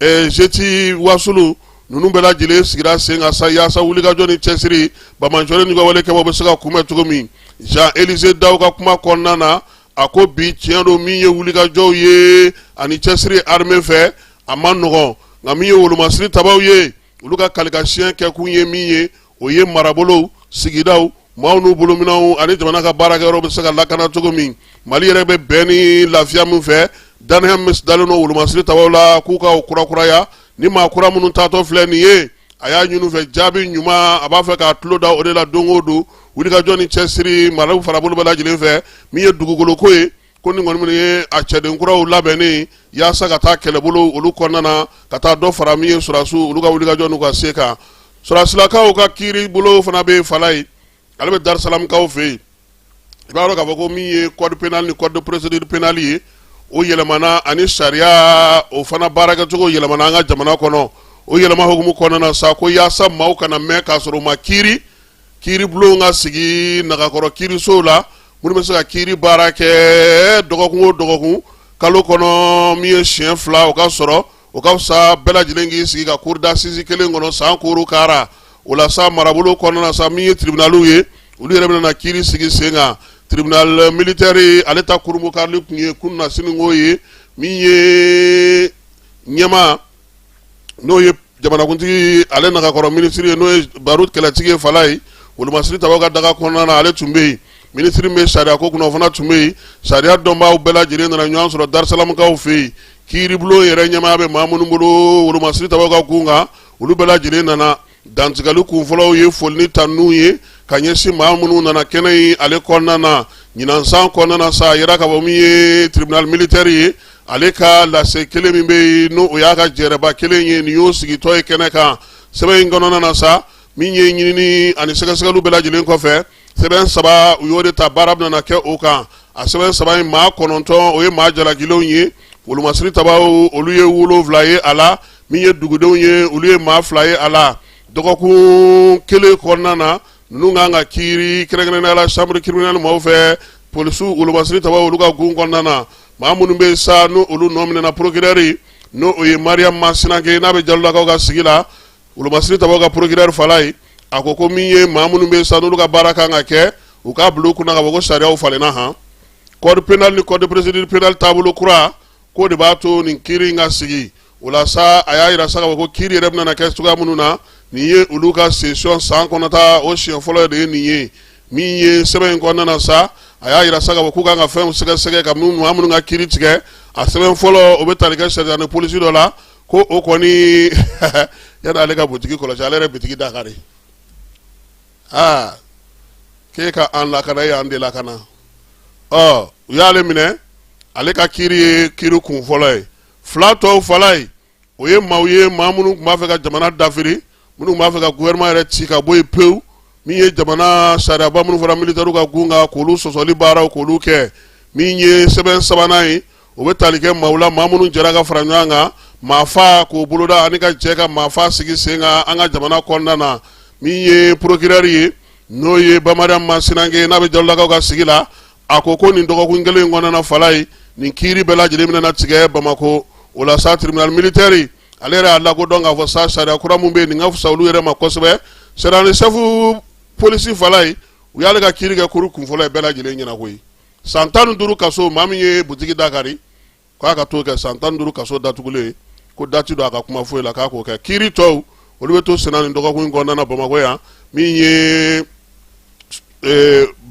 GTI Wasulu, ninnu bɛɛ lajɛlen sigira sen kan sa, yaasa wulikajɔ ni cɛsiri, banbaanciwale n'u ka wale kɛbaaw bɛ se ka kunbɛn cogo min. Jean Élysée Daw ka kuma kɔnɔna na, a ko bi, tiɲɛ don, min ye wulikajɔw ye ani cɛsiri armée fɛ, a man nɔgɔn. Nka min ye wolomasiri tabaw ye, olu ka kalikasiyɛn kɛkun ye min ye, o ye marabolow, sigidaw, maaw n'u bolominɛnw ani jamana ka baarakɛyɔrɔ bɛ se ka lakana cogo min. Mali yɛrɛ bɛ bɛn ni lafiya min fɛ, dannaya min dalen don wolomasiri tabaw la, k'u ka kurakuraya. Ni maa kura minnu taatɔ filɛ nin ye, a y'a ɲini u fɛ jaabi ɲuman, a b'a fɛ k'a tulo da o de la don o don. Wulikajɔ ni cɛsiri maraw farabolo bɛɛ lajɛlen fɛ, min ye dugukoloko ye. Ko nin kɔni ye a cɛden kuraw labɛnnen yaasa ka taa kɛlɛbolo olu kɔnɔna na, ka taa dɔ fara min ye sɔrɔdasiw olu ka wulikajɔ n'u ka se kan. Sɔrɔdasilakaw ka kiiri bolo fana bɛ Falaye, ale bɛ Darusalamkaw fɛ yen. I b'a dɔn k'a fɔ ko min ye code pénal ni code de procédure pénale ye, o yɛlɛmana, ani sariya o fana baarakɛcogo yɛlɛmana an ka jamana kɔnɔ. O yɛlɛma hukumu kɔnɔna na sa, ko yaasa maaw kana mɛn k'a sɔrɔ u ma kiiri, kiiribulon ka sigi nagakɔrɔ kiirisow la minnu bɛ se ka kiiri baara kɛ dɔgɔkun o dɔgɔkun, kalo kɔnɔ min ye siɲɛ 2, o ka sɔrɔ o ka fisa bɛɛ lajɛlen k'i sigi ka cour d'assises kelen kɔnɔ san koro kara. O la sa, marabolo kɔnɔna sa, min ye tribunaliw ye, olu yɛrɛ bɛna kiiri sigi sen kan. Tribunal militaire, ale ta kurunbonkarili tun ye kununasini ye. Min ye ɲɛmaa, n'o ye jamanakuntigi ale nagakɔrɔ minisiri ye, n'o ye Baru Kɛlɛtigi ye Falaye, wolomasiri tabaw ka daga kɔnɔna na, ale tun bɛ yen. Minisiri min bɛ sariya ko kunna, o fana tun bɛ yen. Sariya dɔnbaaw bɛɛ lajɛlen nana ɲɔgɔn sɔrɔ Darusalamkaw fɛ yen. Kiiribulon yɛrɛ ɲɛmaaya bɛ maa minnu bolo wolomasiri tabaw ka gun kan, olu bɛɛ lajɛlen nana. Dantigɛli kunfɔlɔw ye foli ni tanuni ye ka ɲɛsin maa minnu nana kɛnɛ in ale kɔnɔna na. Ɲinan san kɔnɔna na sa, a yira k'a fɔ min ye tribunal militaire ye, ale ka lase kelen min bɛ yen, n'o o y'a ka jɛrɛba kelen ye, nin y'o sigitɔ ye kɛnɛ kan. Sɛbɛn in kɔnɔna na sa, min ye ɲinini ani sɛgɛsɛgɛliw bɛɛ lajɛlen kɔfɛ, sɛbɛn 3 u y'o de ta, baara bɛna kɛ o kan. A sɛbɛn 3 in, maa 9, o ye maa jalakilenw ye. Wolomasiri tabaw, olu ye 7 ye a la. Min ye dugudenw ye, olu ye maa 2 ye a la. Dɔgɔkun kelen kɔnɔna na, ninnu kan ka kiiri kɛrɛnkɛrɛnnenya la chambre criminelle maaw fɛ, polisiw wolomasiri tabaw olu ka gun kɔnɔna na. Maa minnu bɛ sa, n'o olu nɔ minɛna, procureur, n'o o ye Mariam Masinake, n'a bɛ Jalolakaw ka sigi la, wolomasiri tabaw ka procureur Falaye, a ko ko min ye maa minnu bɛ sa, n'olu ka baara kan ka kɛ, u k'a bila u kunna k'a fɔ ko sariyaw falenna han. Code pénal ni code de procédure pénale taabolo kura, k'o de b'a to nin kiiri in ka sigi. O la sa, a y'a jira sa k'a fɔ ko kiiri yɛrɛ bɛna kɛ cogoya minnu na, nin ye olu ka session san kɔnɔta o siɲɛ fɔlɔ de ye nin ye. Min ye sɛbɛn in kɔnɔna na sa, a y'a jira sa k'a fɔ k'u kan ka fɛnw sɛgɛsɛgɛ ka maa minnu ka kiiri tigɛ. A sɛbɛn fɔlɔ, o bɛ tali kɛ sergent de police dɔ la, ko o kɔni yanni ale ka butigi kɔlɔsi, ale yɛrɛ butigi da kari. Aa, k'e ka an lakana, e y'an de lakana. Ɔ, u y'ale minɛ, ale ka kiiri ye kiiri kun fɔlɔ ye. 2 tɔw Falaye, o ye maaw ye, maa minnu tun b'a fɛ ka jamana dafiri, minnu tun b'a fɛ ka gouvernement yɛrɛ ci ka bɔ yen pewu, min ye jamana sariyaba minnu fɔra militaires ka gun kan, k'olu sɔsɔli baaraw k'olu kɛ. Min ye sɛbɛn sabanan ye, o bɛ tali kɛ maaw la, maa minnu jɛra ka fara ɲɔgɔn kan maafa k'o boloda ani ka jɛ ka maafa sigi sen kan an ka jamana kɔnɔna na. Min ye procureur ye, n'o ye Bamariam Masinanke, n'a bɛ Jalolakaw ka sigi la, a ko ko nin dɔgɔkun kelen in kɔnɔna Falaye, nin kiiri bɛɛ lajɛlen bɛna tigɛ Bamakɔ. O la sa, tribunal militaire, ale yɛrɛ y'a lakodɔn k'a fɔ sa, sariya kura min bɛ yen, nin ka fisa olu yɛrɛ ma kosɛbɛ. Sergent chef polisi Falaye, u y'ale ka kiiri kɛ kuru kunfɔlɔ ye bɛɛ lajɛlen ɲɛna koyi. San 15 kaso, maa min ye butigi da kari, k'a ka t'o kɛ san 15 kaso datugulen, ko dati don a ka kuma foyi la, k'a k'o kɛ. Kiiri tɔw, olu bɛ to senna nin dɔgɔkun in kɔnɔna na Bamakɔ yan. Min ye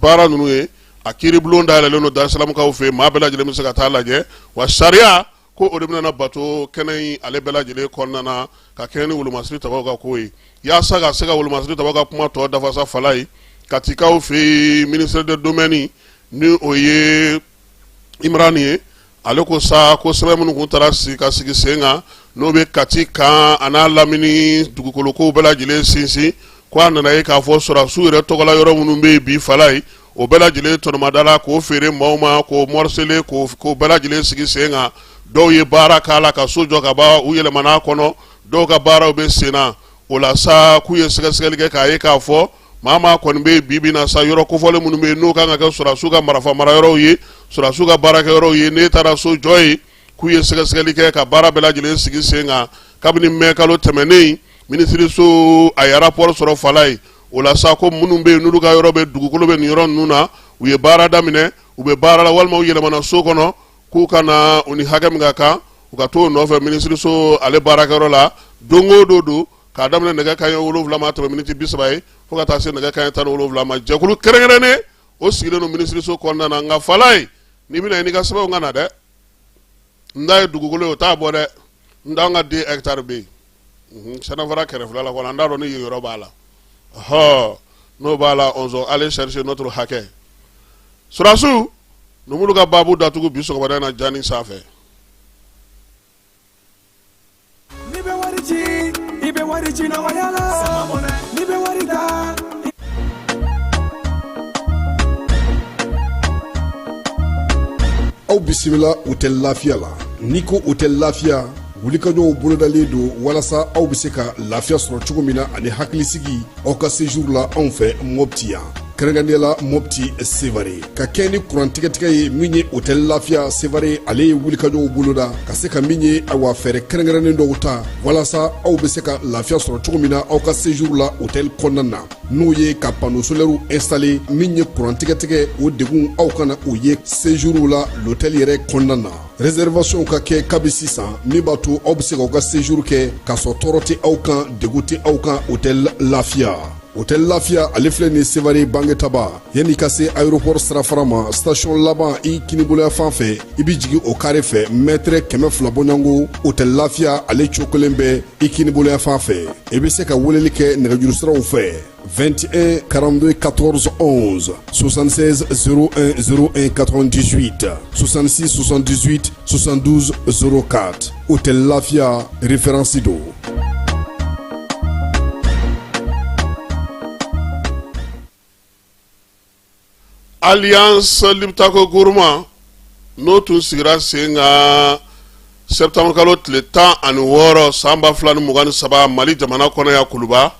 baara ninnu ye, a kiiribulon dayɛlɛlen don Darusalamkaw fɛ yen, maa bɛɛ lajɛlen bɛ se ka taa lajɛ. Wa sariya ko o de bɛna bato kɛnɛ in ale bɛɛ lajɛlen kɔnɔna na, ka kɛɲɛ ni wolomasiri tabaw ka ko ye. Yaasa ka se ka wolomasiri tabaw ka kuma tɔ dafa sa Falaye, Katikaw fɛ yen, ministre de domaine, ni o ye Imran ye, ale ko sa ko sɛbɛn minnu tun taara sigi ka sigi sen kan, n'o bɛ Kati kan a n'a lamini dugukolo kow bɛɛ lajɛlen sinsin, ko a nana ye k'a fɔ sɔrɔdasiw yɛrɛ tɔgɔla yɔrɔ minnu bɛ yen bi Falaye, o bɛɛ lajɛlen tɔnɔmada la k'o feere maaw ma, k'o morceler, k'o bɛɛ lajɛlen sigi sen kan. Dɔw ye baara k'a la ka so jɔ ka ban, u yɛlɛmana a kɔnɔ, dɔw ka baaraw bɛ sen na. O la sa, k'u ye sɛgɛsɛgɛli kɛ k'a ye k'a fɔ maa maa kɔni bɛ yen bi bi na sa, yɔrɔ kofɔlen minnu bɛ yen, n'o kan ka kɛ sɔrɔdasiw ka marafa marayɔrɔw ye, sɔrɔdasiw ka baarakɛyɔrɔw ye, n'e taara so jɔ yen. K'u ye sɛgɛsɛgɛli kɛ ka baara bɛɛ lajɛlen sigi sen kan kabini mɛ kalo tɛmɛnen. Minisiriso a ye rapport sɔrɔ Falaye. O la sa, ko minnu bɛ yen, n'olu ka yɔrɔ bɛ dugukolo bɛ nin yɔrɔ ninnu na, u ye baara daminɛ, u bɛ baara la, walima u yɛlɛmana so kɔnɔ, k'u ka na u ni hakɛ min ka kan, u ka t'o nɔfɛ minisiriso ale baarakɛyɔrɔ la don o don don, k'a daminɛ nɛgɛ kanɲɛ 7 ma tɛmɛ miniti 30 ye, fo ka taa se nɛgɛ kanɲɛ 17 ma. Jɛkulu kɛrɛnkɛrɛnnen o sigilen don minisiriso kɔnɔna na. Nka Falaye, n'i bɛna n'i ka sɛbɛnw ka na dɛ, n ta ye dugukolo ye, o t'a bɔ dɛ. N t'an ka 2 hectares bɛ yen sɛnɛfara kɛrɛfɛla la kɔnɔ, an t'a dɔn ni yen yɔrɔ b'a la. Ɔhɔ, n'o b'a la, on aller chercher notre hakɛ. Sɔrɔdasiw Numulu ka baabu datugu bi sɔgɔmada in na jani sanfɛ. N'i bɛ wari ci, i bɛ wari ci nɔgɔya la. N'i bɛ wari ta. Aw bisimila hôtel Lafiya la. N'i ko hôtel Lafiya, wulikajɔw bolodalen don walasa aw bɛ se ka lafiya sɔrɔ cogo min na ani hakilisigi aw ka séjour la anw fɛ Mopti yan. Kɛrɛnkɛrɛnnenya la Mopti Sevare. Ka kɛ ni kuran tigɛtigɛ ye min ye hôtel Lafiya Sevare ale ye wulikajɔw boloda ka se ka min ye awa fɛɛrɛ kɛrɛnkɛrɛnnen dɔw ta walasa aw bɛ se ka lafiya sɔrɔ cogo min na aw ka séjour la hôtel kɔnɔna na. N'o ye ka panneau solaire installer min ye kuran tigɛtigɛ o degun aw kana o ye séjour la l'hôtel yɛrɛ kɔnɔna na. Réservation ka kɛ kabi sisan min b'a to aw bɛ se k'aw ka séjour kɛ k'a sɔrɔ tɔɔrɔ tɛ aw kan, degun tɛ aw kan hôtel Lafiya. Hôtel Lafiya ale filɛ nin Sevare Bangetaba yanni ka se aéroport sirafara ma station laban i kiniboloya fan fɛ i bɛ jigin o kare fɛ mètre 200 bɔɲɔgɔnko hôtel Lafiya ale cokolen bɛ i kiniboloya fan fɛ i bɛ se ka weleli kɛ nɛgɛjuru siraw fɛ 21 42 14 11 76 01 01 98 66 78 72 04 Hôtel Lafia référence don. Alliance Liptako Gourma n'o tun sigira sen kan septembre kalo tile 16 san 2023 Mali jamana kɔnɔ yan Kuluba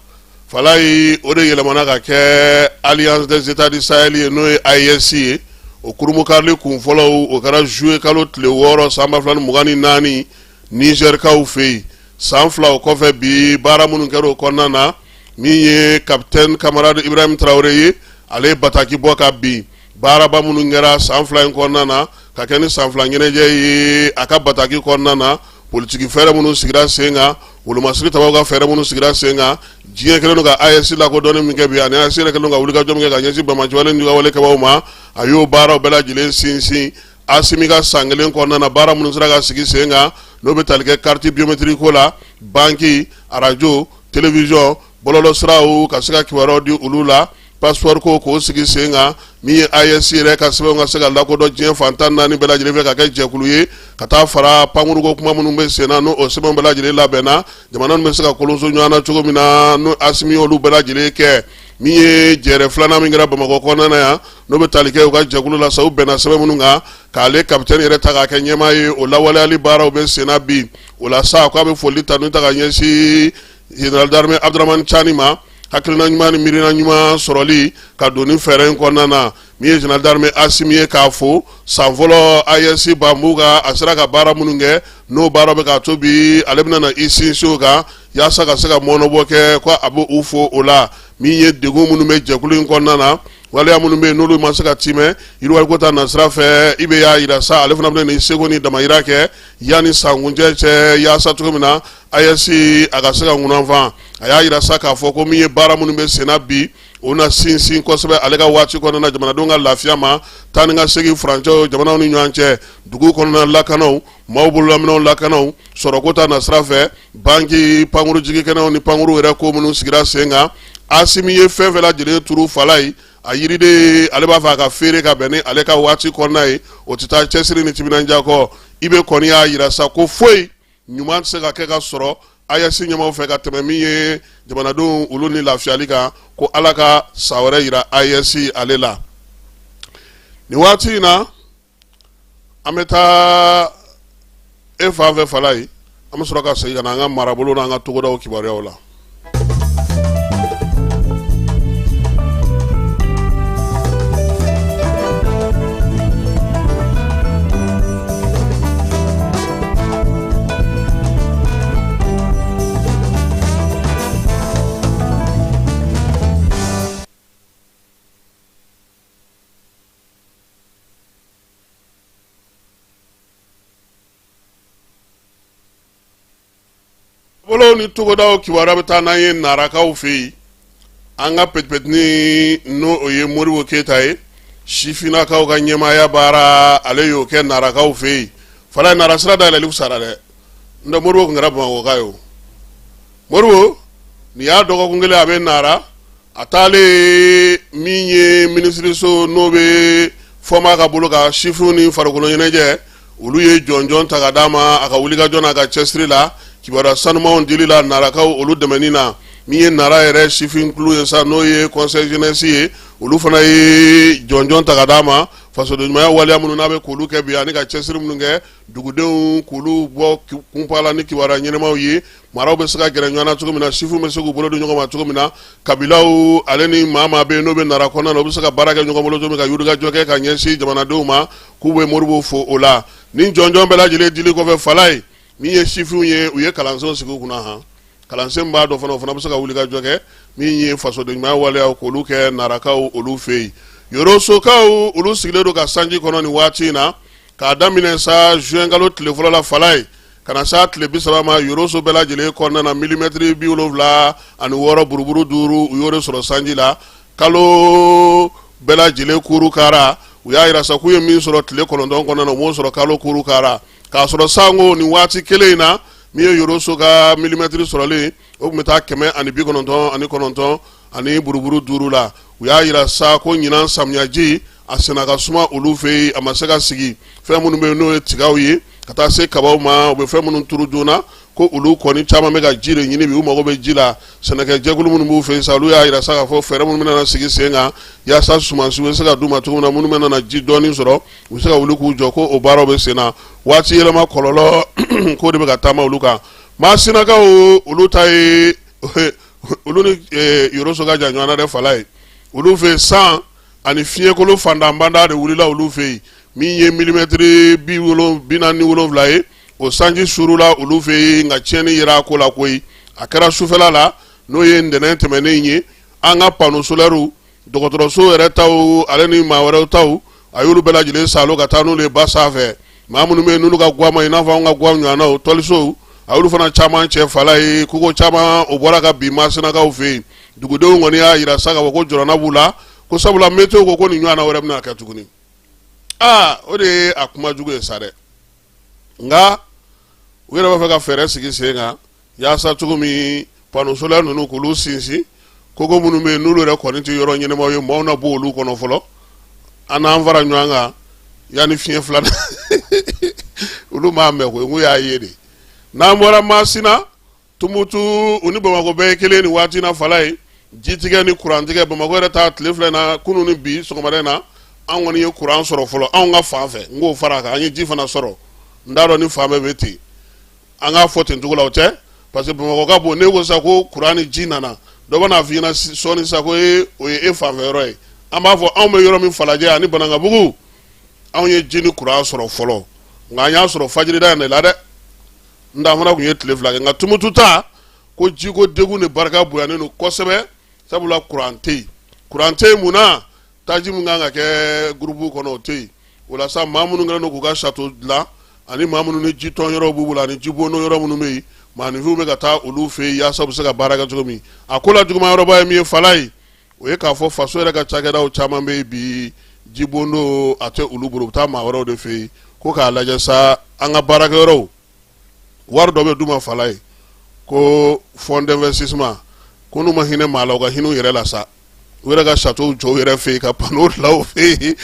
Falayi o de yɛlɛmana ka kɛ Alliance des États du Sahel ye n'o ye AES ye o kurunbonkarili kun fɔlɔw o kɛra juillet kalo tile 6 san 2024 Nizɛrikaw fɛ yen san 2 o kɔfɛ bi baara minnu kɛra o kɔnɔna na min ye capitaine camarade Ibrahim Traoré ye ale ye bataki bɔ ka bin baaraba minnu kɛra san 2 in kɔnɔna na ka kɛ ni san 2 ɲɛnajɛ ye a ka bataki kɔnɔna na politiki fɛɛrɛ minnu sigira sen kan wolomasiri tabaw ka fɛɛrɛ minnu sigira sen kan diɲɛ kɛlen don ka AES lakodɔnni min kɛ bi ani AES yɛrɛ kɛlen don ka wulikajɔ min kɛ ka ɲɛsin banbaanciwale ni wale kɛbaaw ma a y'o baaraw bɛɛ lajɛlen sinsin Asimi ka san kelen kɔnɔna na baara minnu sera ka sigi sen kan n'o bɛ tali kɛ carte biométrique ko la banki arajo télévision bɔlɔlɔsiraw ka se ka kibaruyaw di olu la passeport ko k'o sigi sen kan min ye AES yɛrɛ ka sɛbɛnw ka se ka lakodɔn diɲɛ fan 14 bɛɛ lajɛlen fɛ ka kɛ jɛkulu ye ka taa fara pankuruko kuma minnu bɛ sen na n'o sɛbɛnw bɛɛ lajɛlen labɛnna jamana bɛ se ka kolonso ɲɔgɔn na cogo min na n'o Asimi y'olu bɛɛ lajɛlen kɛ min ye jɛrɛ filanan min kɛra Bamakɔ kɔnɔna na yan n'o bɛ tali kɛ u ka jɛkulu la sa u bɛnna sɛbɛn minnu kan k'ale capitaine yɛrɛ ta k'a kɛ ɲɛmaa ye o lawaleyali baaraw bɛ senna bi o la sa k'a bɛ foli tanu ta ka ɲɛsin général d'armée Abdourahamane Tiani ma hakilina ɲuman ni miirina ɲuman sɔrɔli ka don ni fɛɛrɛ in kɔnɔna na min ye général d'armée Asimi ye k'a fo san fɔlɔ AES banbu kan a sera ka baara minnu kɛ n'o baara bɛ k'a to bi ale bɛna na i sinsin o kan yaasa ka se ka mɔnɔbɔ kɛ ko a bɛ u fo o la min ye degun minnu bɛ jɛkulu in kɔnɔna na waleya minnu bɛ yen n'olu ma se ka timɛ yiriwaliko ta nasira fɛ IB y'a jira sa ale fana bɛna i seko ni damayira kɛ yanni sankuncɛ cɛ yaasa cogo min na AES a ka se ka ŋunanfan a y'a jira sa k'a fɔ ko min ye baara minnu bɛ senna bi o na sinsin kosɛbɛ ale ka waati kɔnɔna na jamanadenw ka lafiya ma taa ni ka segin furancɛw jamanaw ni ɲɔgɔn cɛ dugu kɔnɔna lakanaw maaw bololaminɛw lakanaw sɔrɔko ta nasira fɛ banki pankuru jigikɛnɛw ni pankuru yɛrɛ ko minnu sigira sen kan Asimi ye fɛn fɛn lajɛlen turu Falayi a yiriden ale b'a fɛ a ka feere ka bɛn ni ale ka waati kɔnɔna ye o tɛ taa cɛsiri ni timinandiya kɔ IB kɔni y'a jira sa ko foyi ɲuman tɛ se ka kɛ ka sɔrɔ AES ɲɛmaaw fɛ ka tɛmɛ min ye jamanadenw olu ni lafiyali kan ko Ala ka san wɛrɛ jira AES ale la nin waati in na an bɛ taa e fan fɛ Falayi an bɛ sɔrɔ ka segin ka na an ka marabolo n'an ka togodaw kibaruyaw la. Bolo ni togodaw kibaruya bɛ taa n'an ye Narakaw fɛ yen an ka petipetini n'o o ye Modibo Keyita ye sifinnakaw ka ɲɛmaaya baara ale y'o kɛ Narakaw fɛ yen Falayi Nara sira dayɛlɛli fisara dɛ n tɛ Modibo tun kɛra Bamakɔka ye o Modibo nin y'a dɔgɔkun kelen a bɛ Nara a taalen min ye minisiriso n'o bɛ Fɔnba ka bolo kan sifinw ni farikolo ɲɛnajɛ olu ye jɔnjɔn ta ka d'a ma a ka wulikajɔ n'a ka cɛsiri la kibaruya sanumanw dili la narakaw olu dɛmɛni na. Min ye Nara yɛrɛ sifin kulu ye sa, n'o ye conseil jeunesse ye, olu fana ye jɔnjɔn ta ka d'a ma fasodenɲumanya waleya minnu n'a bɛ k'olu kɛ bi ani ka cɛsiri minnu kɛ dugudenw k'olu bɔ kunpa la ni kibaruya ɲɛnamaw ye, maraw bɛ se ka gɛrɛ ɲɔgɔn na cogo min na, sifinw bɛ se k'u bolo di ɲɔgɔn ma cogo min na, kabilaw ale ni maa maa bɛ yen n'o bɛ Nara kɔnɔna na, u bɛ se ka baara kɛ ɲɔgɔn bolo cogo min ka wulikajɔ kɛ ka ɲɛsin jamanadenw ma, k'u bɛ Modibo fo o la. Ni jɔnjɔn bɛɛ lajɛlen dili kɔfɛ, Falaye, min ye sifinw ye, u ye kalansenw sigi u kunna han kalansen b'a dɔ fana, o fana bɛ se ka wulikajɔ kɛ min ye fasodenɲumanya waleyaw k'olu kɛ Narakaw olu fɛ yen. Yorosokaw olu sigilen don ka sanji kɔnɔ nin waati in na, k'a daminɛ sa juin kalo tile fɔlɔ la, Falaye, ka na s'a tile 30 ma. Yoroso bɛɛ lajɛlen kɔnɔna na, milimɛtiri 76 buruburu 5, u y'o de sɔrɔ sanji la kalo bɛɛ lajɛlen kuru kara. U y'a jira sa k'u ye min sɔrɔ tile 9 kɔnɔna na, u m'o sɔrɔ kalo kuru kara. K'a sɔrɔ sanko nin waati kelen in na, min ye Yoroso ka milimɛtiri sɔrɔlen, o tun bɛ taa 199 ani buruburu 5 la. U y'a jira sa ko ɲinan samiyaji a senna ka suma olu fɛ yen, a ma se ka sigi. Fɛn minnu bɛ yen n'o ye tigaw ye ka taa se kabaw ma, u bɛ fɛn minnu turu joona, ko olu kɔni caman bɛ ka ji de ɲini bi, u mago bɛ ji la. Sɛnɛkɛjɛkulu minnu b'u fɛ yen sa, olu y'a jira sa k'a fɔ fɛɛrɛ minnu bɛna sigi sen kan yaasa sumansiw bɛ se ka d'u ma cogo min na, minnu bɛna ji dɔɔni sɔrɔ, u bɛ se ka wuli k'u jɔ, ko o baaraw bɛ sen na. Waati yɛlɛma kɔlɔlɔ k'o de bɛ ka taama olu kan. Masinakaw olu ta ye, olu ni Yoroso ka jan ɲɔgɔn na dɛ, Falaye. Olu fɛ san ani fiɲɛkolo fantanbanda de wulila olu fɛ yen, min ye milimɛtiri 47 ye. O sanji suurula olu fɛ yen, nka tiɲɛni yera a ko la koyi. A kɛra sufɛla la, n'o ye ntɛnɛn tɛmɛnen ye. An ka panneau solairew, dɔgɔtɔrɔso yɛrɛ taw ale ni maa wɛrɛw taw, a y'olu bɛɛ lajɛlen saalo ka taa n'olu ye ba sanfɛ. Maa minnu bɛ yen n'olu ka gwa ma i n'a fɔ anw ka gwa ɲɔgɔnnaw, tɔlisow, a y'olu fana caman cɛ, Falaye. Kogo caman o bɔra ka bin Masinakaw fɛ yen. Dugudenw kɔni y'a jira sa k'a fɔ ko jɔrɔna b'u la, ko sabula météo ko ko nin ɲɔgɔnna wɛrɛ bɛna kɛ tuguni. Aa, o de ye a kuma jugu ye sa dɛ. Nka u yɛrɛ b'a fɛ ka fɛɛrɛ sigi sen kan yaasa cogo min panneau solaire ninnu k'olu sinsin. Kogo minnu bɛ yen n'olu yɛrɛ kɔni tɛ yɔrɔ ɲɛnamaw ye, maaw na bɔ olu kɔnɔ fɔlɔ, an n'an fara ɲɔgɔn kan yanni fiɲɛ filanan. Olu m'a mɛn koyi, n y'a ye de. N'an bɔra Masina, Tumutu, u ni Bamakɔ bɛɛ ye kelen nin waati na, Falaye. Jitigɛ ni kurantigɛ, Bamakɔ yɛrɛ ta tile filɛ na, kunun ni bi sɔgɔmada in na, an kɔni ye kuran sɔrɔ fɔlɔ anw ka fan fɛ. N k'o fara a kan, an ye ji fana sɔrɔ. N t'a dɔn ni fan bɛɛ bɛ ten, an k'a fɔ ten cogo la, o tɛ, parce que Bamakɔ ka bon. Ne ko sa ko kuran ni ji nana, dɔ bɛna f'i ɲɛna sɔɔni sa ko e, o ye e fanfɛ yɔrɔ ye. An b'a fɔ anw bɛ yɔrɔ min, Falajɛ ani Banankabugu, anw ye ji ni kuran sɔrɔ fɔlɔ, nka an y'a sɔrɔ fajirida in de la dɛ. N ta fana tun ye tile 2 kɛ. Nka Tumutu ta, ko jiko degun de barika bonyanen don kosɛbɛ, sabula kuran tɛ yen. Kuran tɛ yen mun na? Taji min kan ka kɛ gurupu kɔnɔ, o tɛ yen. O la sa, maa minnu kɛlen don k'u ka château dilan ani maa minnu ni jitɔn yɔrɔw b'u bolo ani jibondo yɔrɔ minnu bɛ yen, maaninfinw bɛ ka taa olu fɛ yen yaasa u bɛ se ka baara kɛ cogo min. A ko la juguman yɔrɔba ye min ye, Falaye, o ye k'a fɔ faso yɛrɛ ka cakɛdaw caman bɛ yen bi, jibondo a tɛ olu bolo, u bɛ taa maa wɛrɛw de fɛ yen. Ko k'a lajɛ sa, an ka baarakɛyɔrɔw, wari dɔ bɛ d'u ma, Falaye, ko fonds d'investissement, ko n'u ma hinɛ maa la, u ka hinɛ u yɛrɛ la sa, u yɛrɛ ka château jɔ u yɛrɛ fɛ yen, ka panneau dilan u fɛ yen.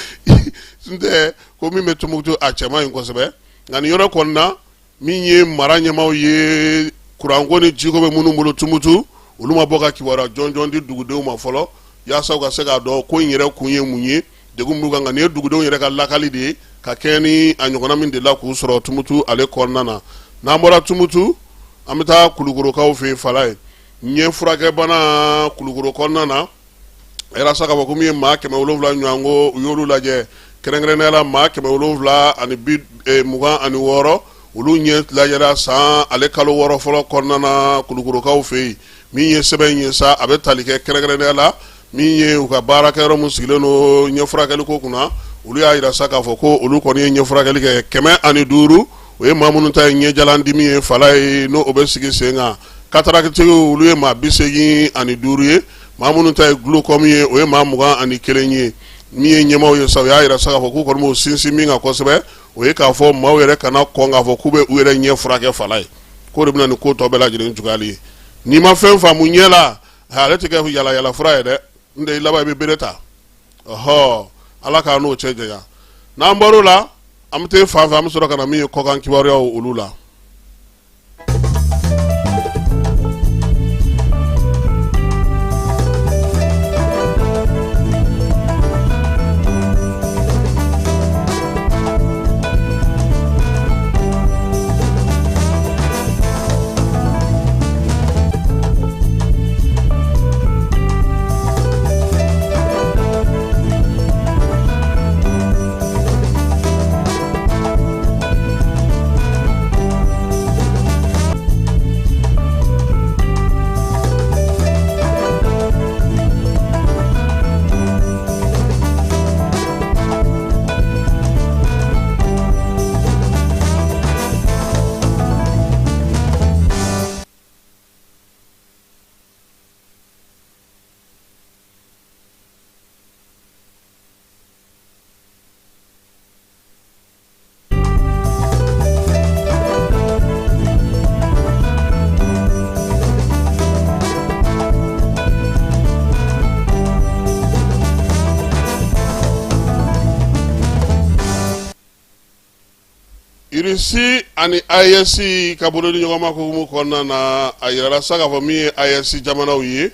N tɛ ko min bɛ Tumutu, a cɛ man ɲi kosɛbɛ. Nka nin yɔrɔ kɔni na, min ye mara ɲɛmaaw ye, kuranko ni jiko bɛ minnu bolo Tumutu, olu ma bɔ ka kibaruya jɔnjɔn di dugudenw ma fɔlɔ yaasa u ka se k'a dɔn ko in yɛrɛ kun ye mun ye, degun b'u kan. Nka nin ye dugudenw yɛrɛ ka lakali de ye ka kɛɲɛ ni a ɲɔgɔnna min delila k'u sɔrɔ Tumutu ale kɔnɔna na. N'an bɔra Tumutu, an bɛ taa Kulukorokaw fɛ yen, Falaye. Ɲɛ furakɛbana Kulukoro kɔnɔna na, a yira sa k'a fɔ ko min ye maa 700 ɲɔgɔn ko u y'olu lajɛ, kɛrɛnkɛrɛnnenya la maa 726, olu ɲɛ lajɛra san ale kalo 6 fɔlɔ kɔnɔna na Kulukorokaw fɛ yen. Min ye sɛbɛn in ye sa, a bɛ tali kɛ kɛrɛnkɛrɛnnenya la min ye u ka baarakɛyɔrɔ min sigilen don ɲɛ furakɛli ko kunna. Olu y'a yira sa k'a fɔ ko olu kɔni ye ɲɛ furakɛli kɛ 105. O ye maa minnu ta ye ɲɛjalan dimi ye, Falaye, n'o o bɛ sigi sen kan. Katarakitigiw, olu ye maa 85 ye. Maa minnu ta ye glaucome ye, o ye maa 21 ye. Min ye ɲɛmaaw ye sa, u y'a yira sa k'a fɔ k'u kɔni b'u sinsin min kan kosɛbɛ, o ye k'a fɔ maaw yɛrɛ kana kɔn k'a fɔ k'u bɛ u yɛrɛ ɲɛ furakɛ, Falaye, k'o de bɛ na ni ko tɔ bɛɛ lajɛlen juguyali ye. N'i ma fɛn faamu ɲɛ la, ale tɛ kɛ yaala yaala fura ye dɛ. N tɛ i laban i bɛ bere ta. Ɔhɔ, Ala k'an n'o cɛ janya. N'an bɔr'o la, an bɛ taa fan fɛ, an bɛ sɔrɔ ka na min ye kɔkan kibaruyaw olu la. Irisi ani AES ka bolodiɲɔgɔnma hukumu kɔnɔna na, a yirala sa k'a fɔ min ye AES jamanaw ye,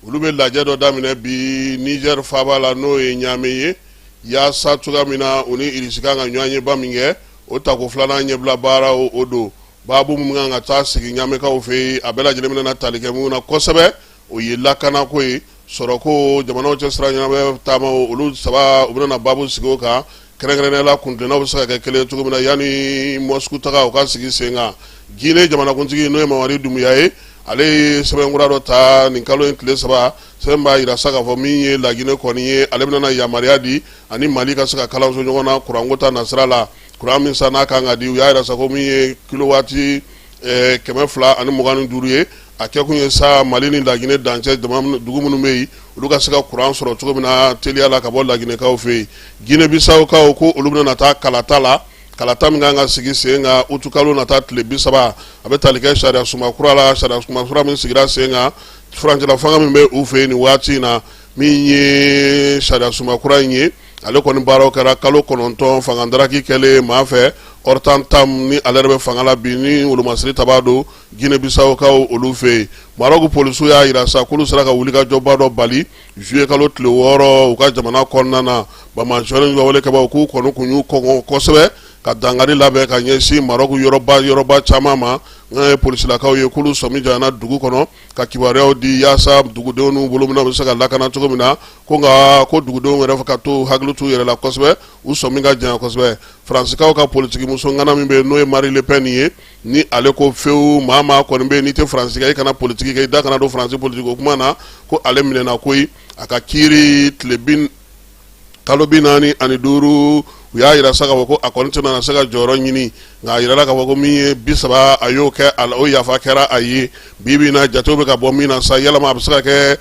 olu bɛ lajɛ dɔ daminɛ bi Niger faaba la, n'o ye Ɲame ye, yaasa cogoya min na u ni Irisi kan ka ɲɔgɔnyeba min kɛ, o tako filanan ɲɛbila baaraw o don. Baabu min kan ka taa sigi Ɲamekaw fɛ yen, a bɛɛ lajɛlen bɛna tali kɛ mun na kosɛbɛ, o ye lakanako ye, sɔrɔko, jamanaw cɛ sira ɲɛnamaya taamaw, olu saba u bɛna baabu sigi o kan. Kɛrɛnkɛrɛnnenya la, kuntilennaw bɛ se ka kɛ kelen cogo min na yanni Moscou taga o ka sigi sen kan. Guinée jamanakuntigi, n'o ye Mamadi Doumbouya ye, ale ye sɛbɛnkura dɔ ta nin kalo in tile 3, sɛbɛn b'a jira sa k'a fɔ min ye Laginɛ kɔni ye, ale bɛna yamaruya di ani Mali ka se ka kalanso ɲɔgɔn na kuranko ta nasira la. Kuran min sa n'a kan ka di, u y'a jira sa ko min ye kilowaati 225 ye, a kɛkun ye sa Mali ni Laginɛ dancɛ dugu minnu bɛ yen, olu ka se ka kuran sɔrɔ cogo min na teliya la ka bɔ Laginɛkaw fɛ yen. Guinée Bissaukaw ko olu bɛna taa kalata la, kalata min kan ka sigi sen kan utukalo nata tile 30, a bɛ tali kɛ sariya sunba kura la, sariya sunba kura min sigira sen kan furancɛla fanga min bɛ u fɛ yen nin waati in na. Min ye sariya sunba kura in ye, ale kɔni baaraw kɛra kalo 9 fanga daraki kɛlen maa fɛ Hortan Tam, ni ale yɛrɛ bɛ fanga la bi, ni wolomasiri tabaa don Guinée Bissaukaw olu fɛ yen. Maroc polisiw y'a jira sa k'olu sera ka wulikajɔba dɔ bali juillet kalo tile 6 u ka jamana kɔnɔna na. Banbaanciwale walekɛbaaw k'u kɔni kun y'u kɔngɔ kosɛbɛ ka dankari labɛn ka ɲɛsin Maroc yɔrɔba caman ma. Nka ye polisilakaw ye k'olu sɔmi janyana dugu kɔnɔ ka kibaruyaw di yaasa dugudenw n'u bolominɛnw bɛ se ka lakana cogo min na, ko nka ko dugudenw yɛrɛ ka to hakili t'u yɛrɛ la kosɛbɛ, u sɔmi ka janya kosɛbɛ. Faransikaw ka politikimuso ŋana min bɛ yen, n'o ye Marine Le Pen ye, ni ale ko fewu maa maa kɔni bɛ yen n'i tɛ Faransi kɛ, i kana politiki kɛ, i da kana don Faransi politiki ko kuma na, ko ale minɛna koyi. A ka kiiri tile bin kalo 45, u y'a jira sa k'a fɔ ko a kɔni tɛna se ka jɔyɔrɔ ɲini, nka a jirala k'a fɔ ko min ye 30, a y'o kɛ, a o yafa kɛra a ye. Bi bi in na, jatew bɛ ka bɔ min na sa, yalama a bɛ se ka kɛ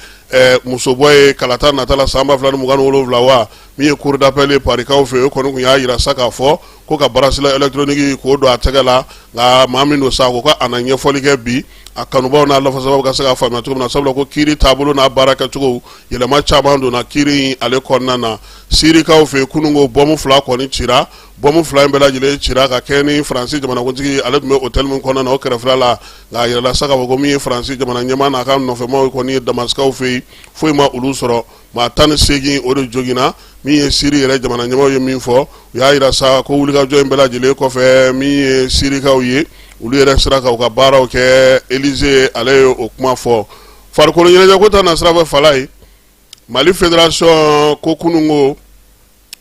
musobɔ ye kalata nata la san 2027 wa? Min ye cour d'appel ye Parikaw fɛ, o kɔni tun y'a jira sa k'a fɔ ko ka bracelet électronique k'o don a tɛgɛ la, nka maa min don sa, ko a na ɲɛfɔli kɛ bi a kanubaw n'a lafasabaaw ka se k'a faamuya cogo min na, sabula ko kiiri taabolo n'a baara kɛcogo yɛlɛma caman donna kiiri in ale kɔnɔna na. Sirikaw fɛ kununko bɔmu 2 kɔni cira, bɔmu 2 in bɛɛ lajɛlen cira ka kɛ ni Faransi jamanakuntigi ale tun bɛ hôtel min kɔnɔna na, o kɛrɛfɛla la. Nka a yirala sa k'a fɔ ko min ye Faransi jamana ɲɛmaa n'a ka nɔfɛmaw kɔni ye Damasikaw fɛ yen, foyi ma olu sɔrɔ. Maa 18 o de joginna. Min ye Siri yɛrɛ jamana ɲɛmaaw ye min fɔ, u y'a jira sa ko wulikajɔ in bɛɛ lajɛlen kɔfɛ, min ye Sirikaw ye, olu yɛrɛ sera ka u ka baaraw kɛ. Élysée ale ye o kuma fɔ. Farikolo ɲɛnajɛko ta nasira fɛ, Falaye, Mali fédération ko kununko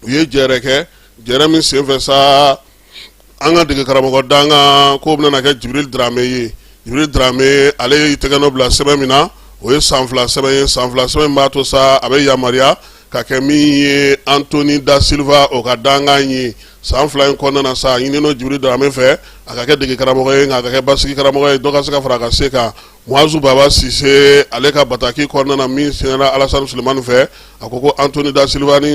u ye jɛrɛ kɛ, jɛrɛ min senfɛ sa an ka dege karamɔgɔ dankan k'o bɛna kɛ Jibril Dramé ye. Jibril Dramé ale y'i tɛgɛnɔ bila sɛbɛn min na, o ye san 2 sɛbɛn ye. San 2 sɛbɛn b'a to sa a bɛ yamaruya ka kɛ min ye Anthony da Silva o ka dankan ye. San 2 in kɔnɔna na sa, a ɲininen Jibril Dramé fɛ a ka kɛ dege karamɔgɔ ye, nka a ka kɛ basigi karamɔgɔ ye, dɔ ka se ka fara a ka se kan. Muazu Baba Sise ale ka bataki kɔnɔna na min signera Alassane Sulemani fɛ, a ko ko Anthony da Silva ni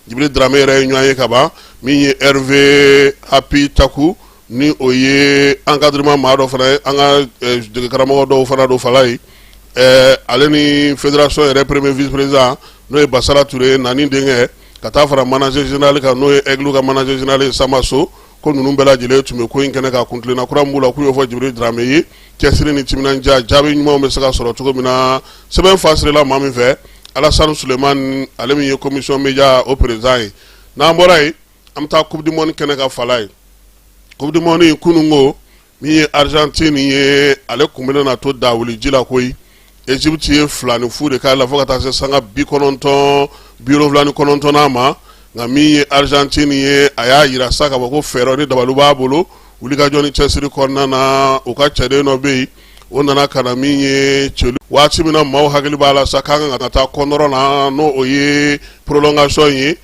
Jibril Dramé yɛrɛ ye ɲɔgɔn ye ka ban. Min ye Hervé Happy Taku, ni o ye encadrement maa dɔ fana ye, an ka dege karamɔgɔ dɔw fana don Falaye, ale ni fédération yɛrɛ premier vice président, n'o ye Basala Ture nani denkɛ ka Ka taa fara manager général kan, n'o ye Aigle ka manager général ye Samba So, ko ninnu bɛɛ lajɛlen tun bɛ ko in kɛnɛ kan. Kuntilenna kura min b'u la, k'u y'o fɔ Jibiri Darame ye. Cɛsiri ni timinandiya, jaabi ɲumanw bɛ se ka sɔrɔ cogo min na. Sɛbɛn fasirila maa min fɛ, Alassane Sulemani, ale min ye commission média o président ye. N'an bɔra yen, an bɛ taa Coupe du monde kɛnɛ kan. Fala ye Coupe du monde kunun ko, min ye Argentine ye, ale kun bɛna na to dawuli ji la koyi. Egypte ye 2-0 de k'a la fo ka taa se sanga 79 n'a ma. Nka min ye Argentine ye, a y'a yira sa k'a fɔ ko fɛɛrɛ ni dabali b'a bolo wulikajɔ ni cɛsiri kɔnɔna na. U ka cɛden dɔ bɛ yen, o nana ka na min ye celu waati min na maaw hakili b'a la sa k'an kan ka taa kɔnɔrɔ na, n'o o ye prolongation ye.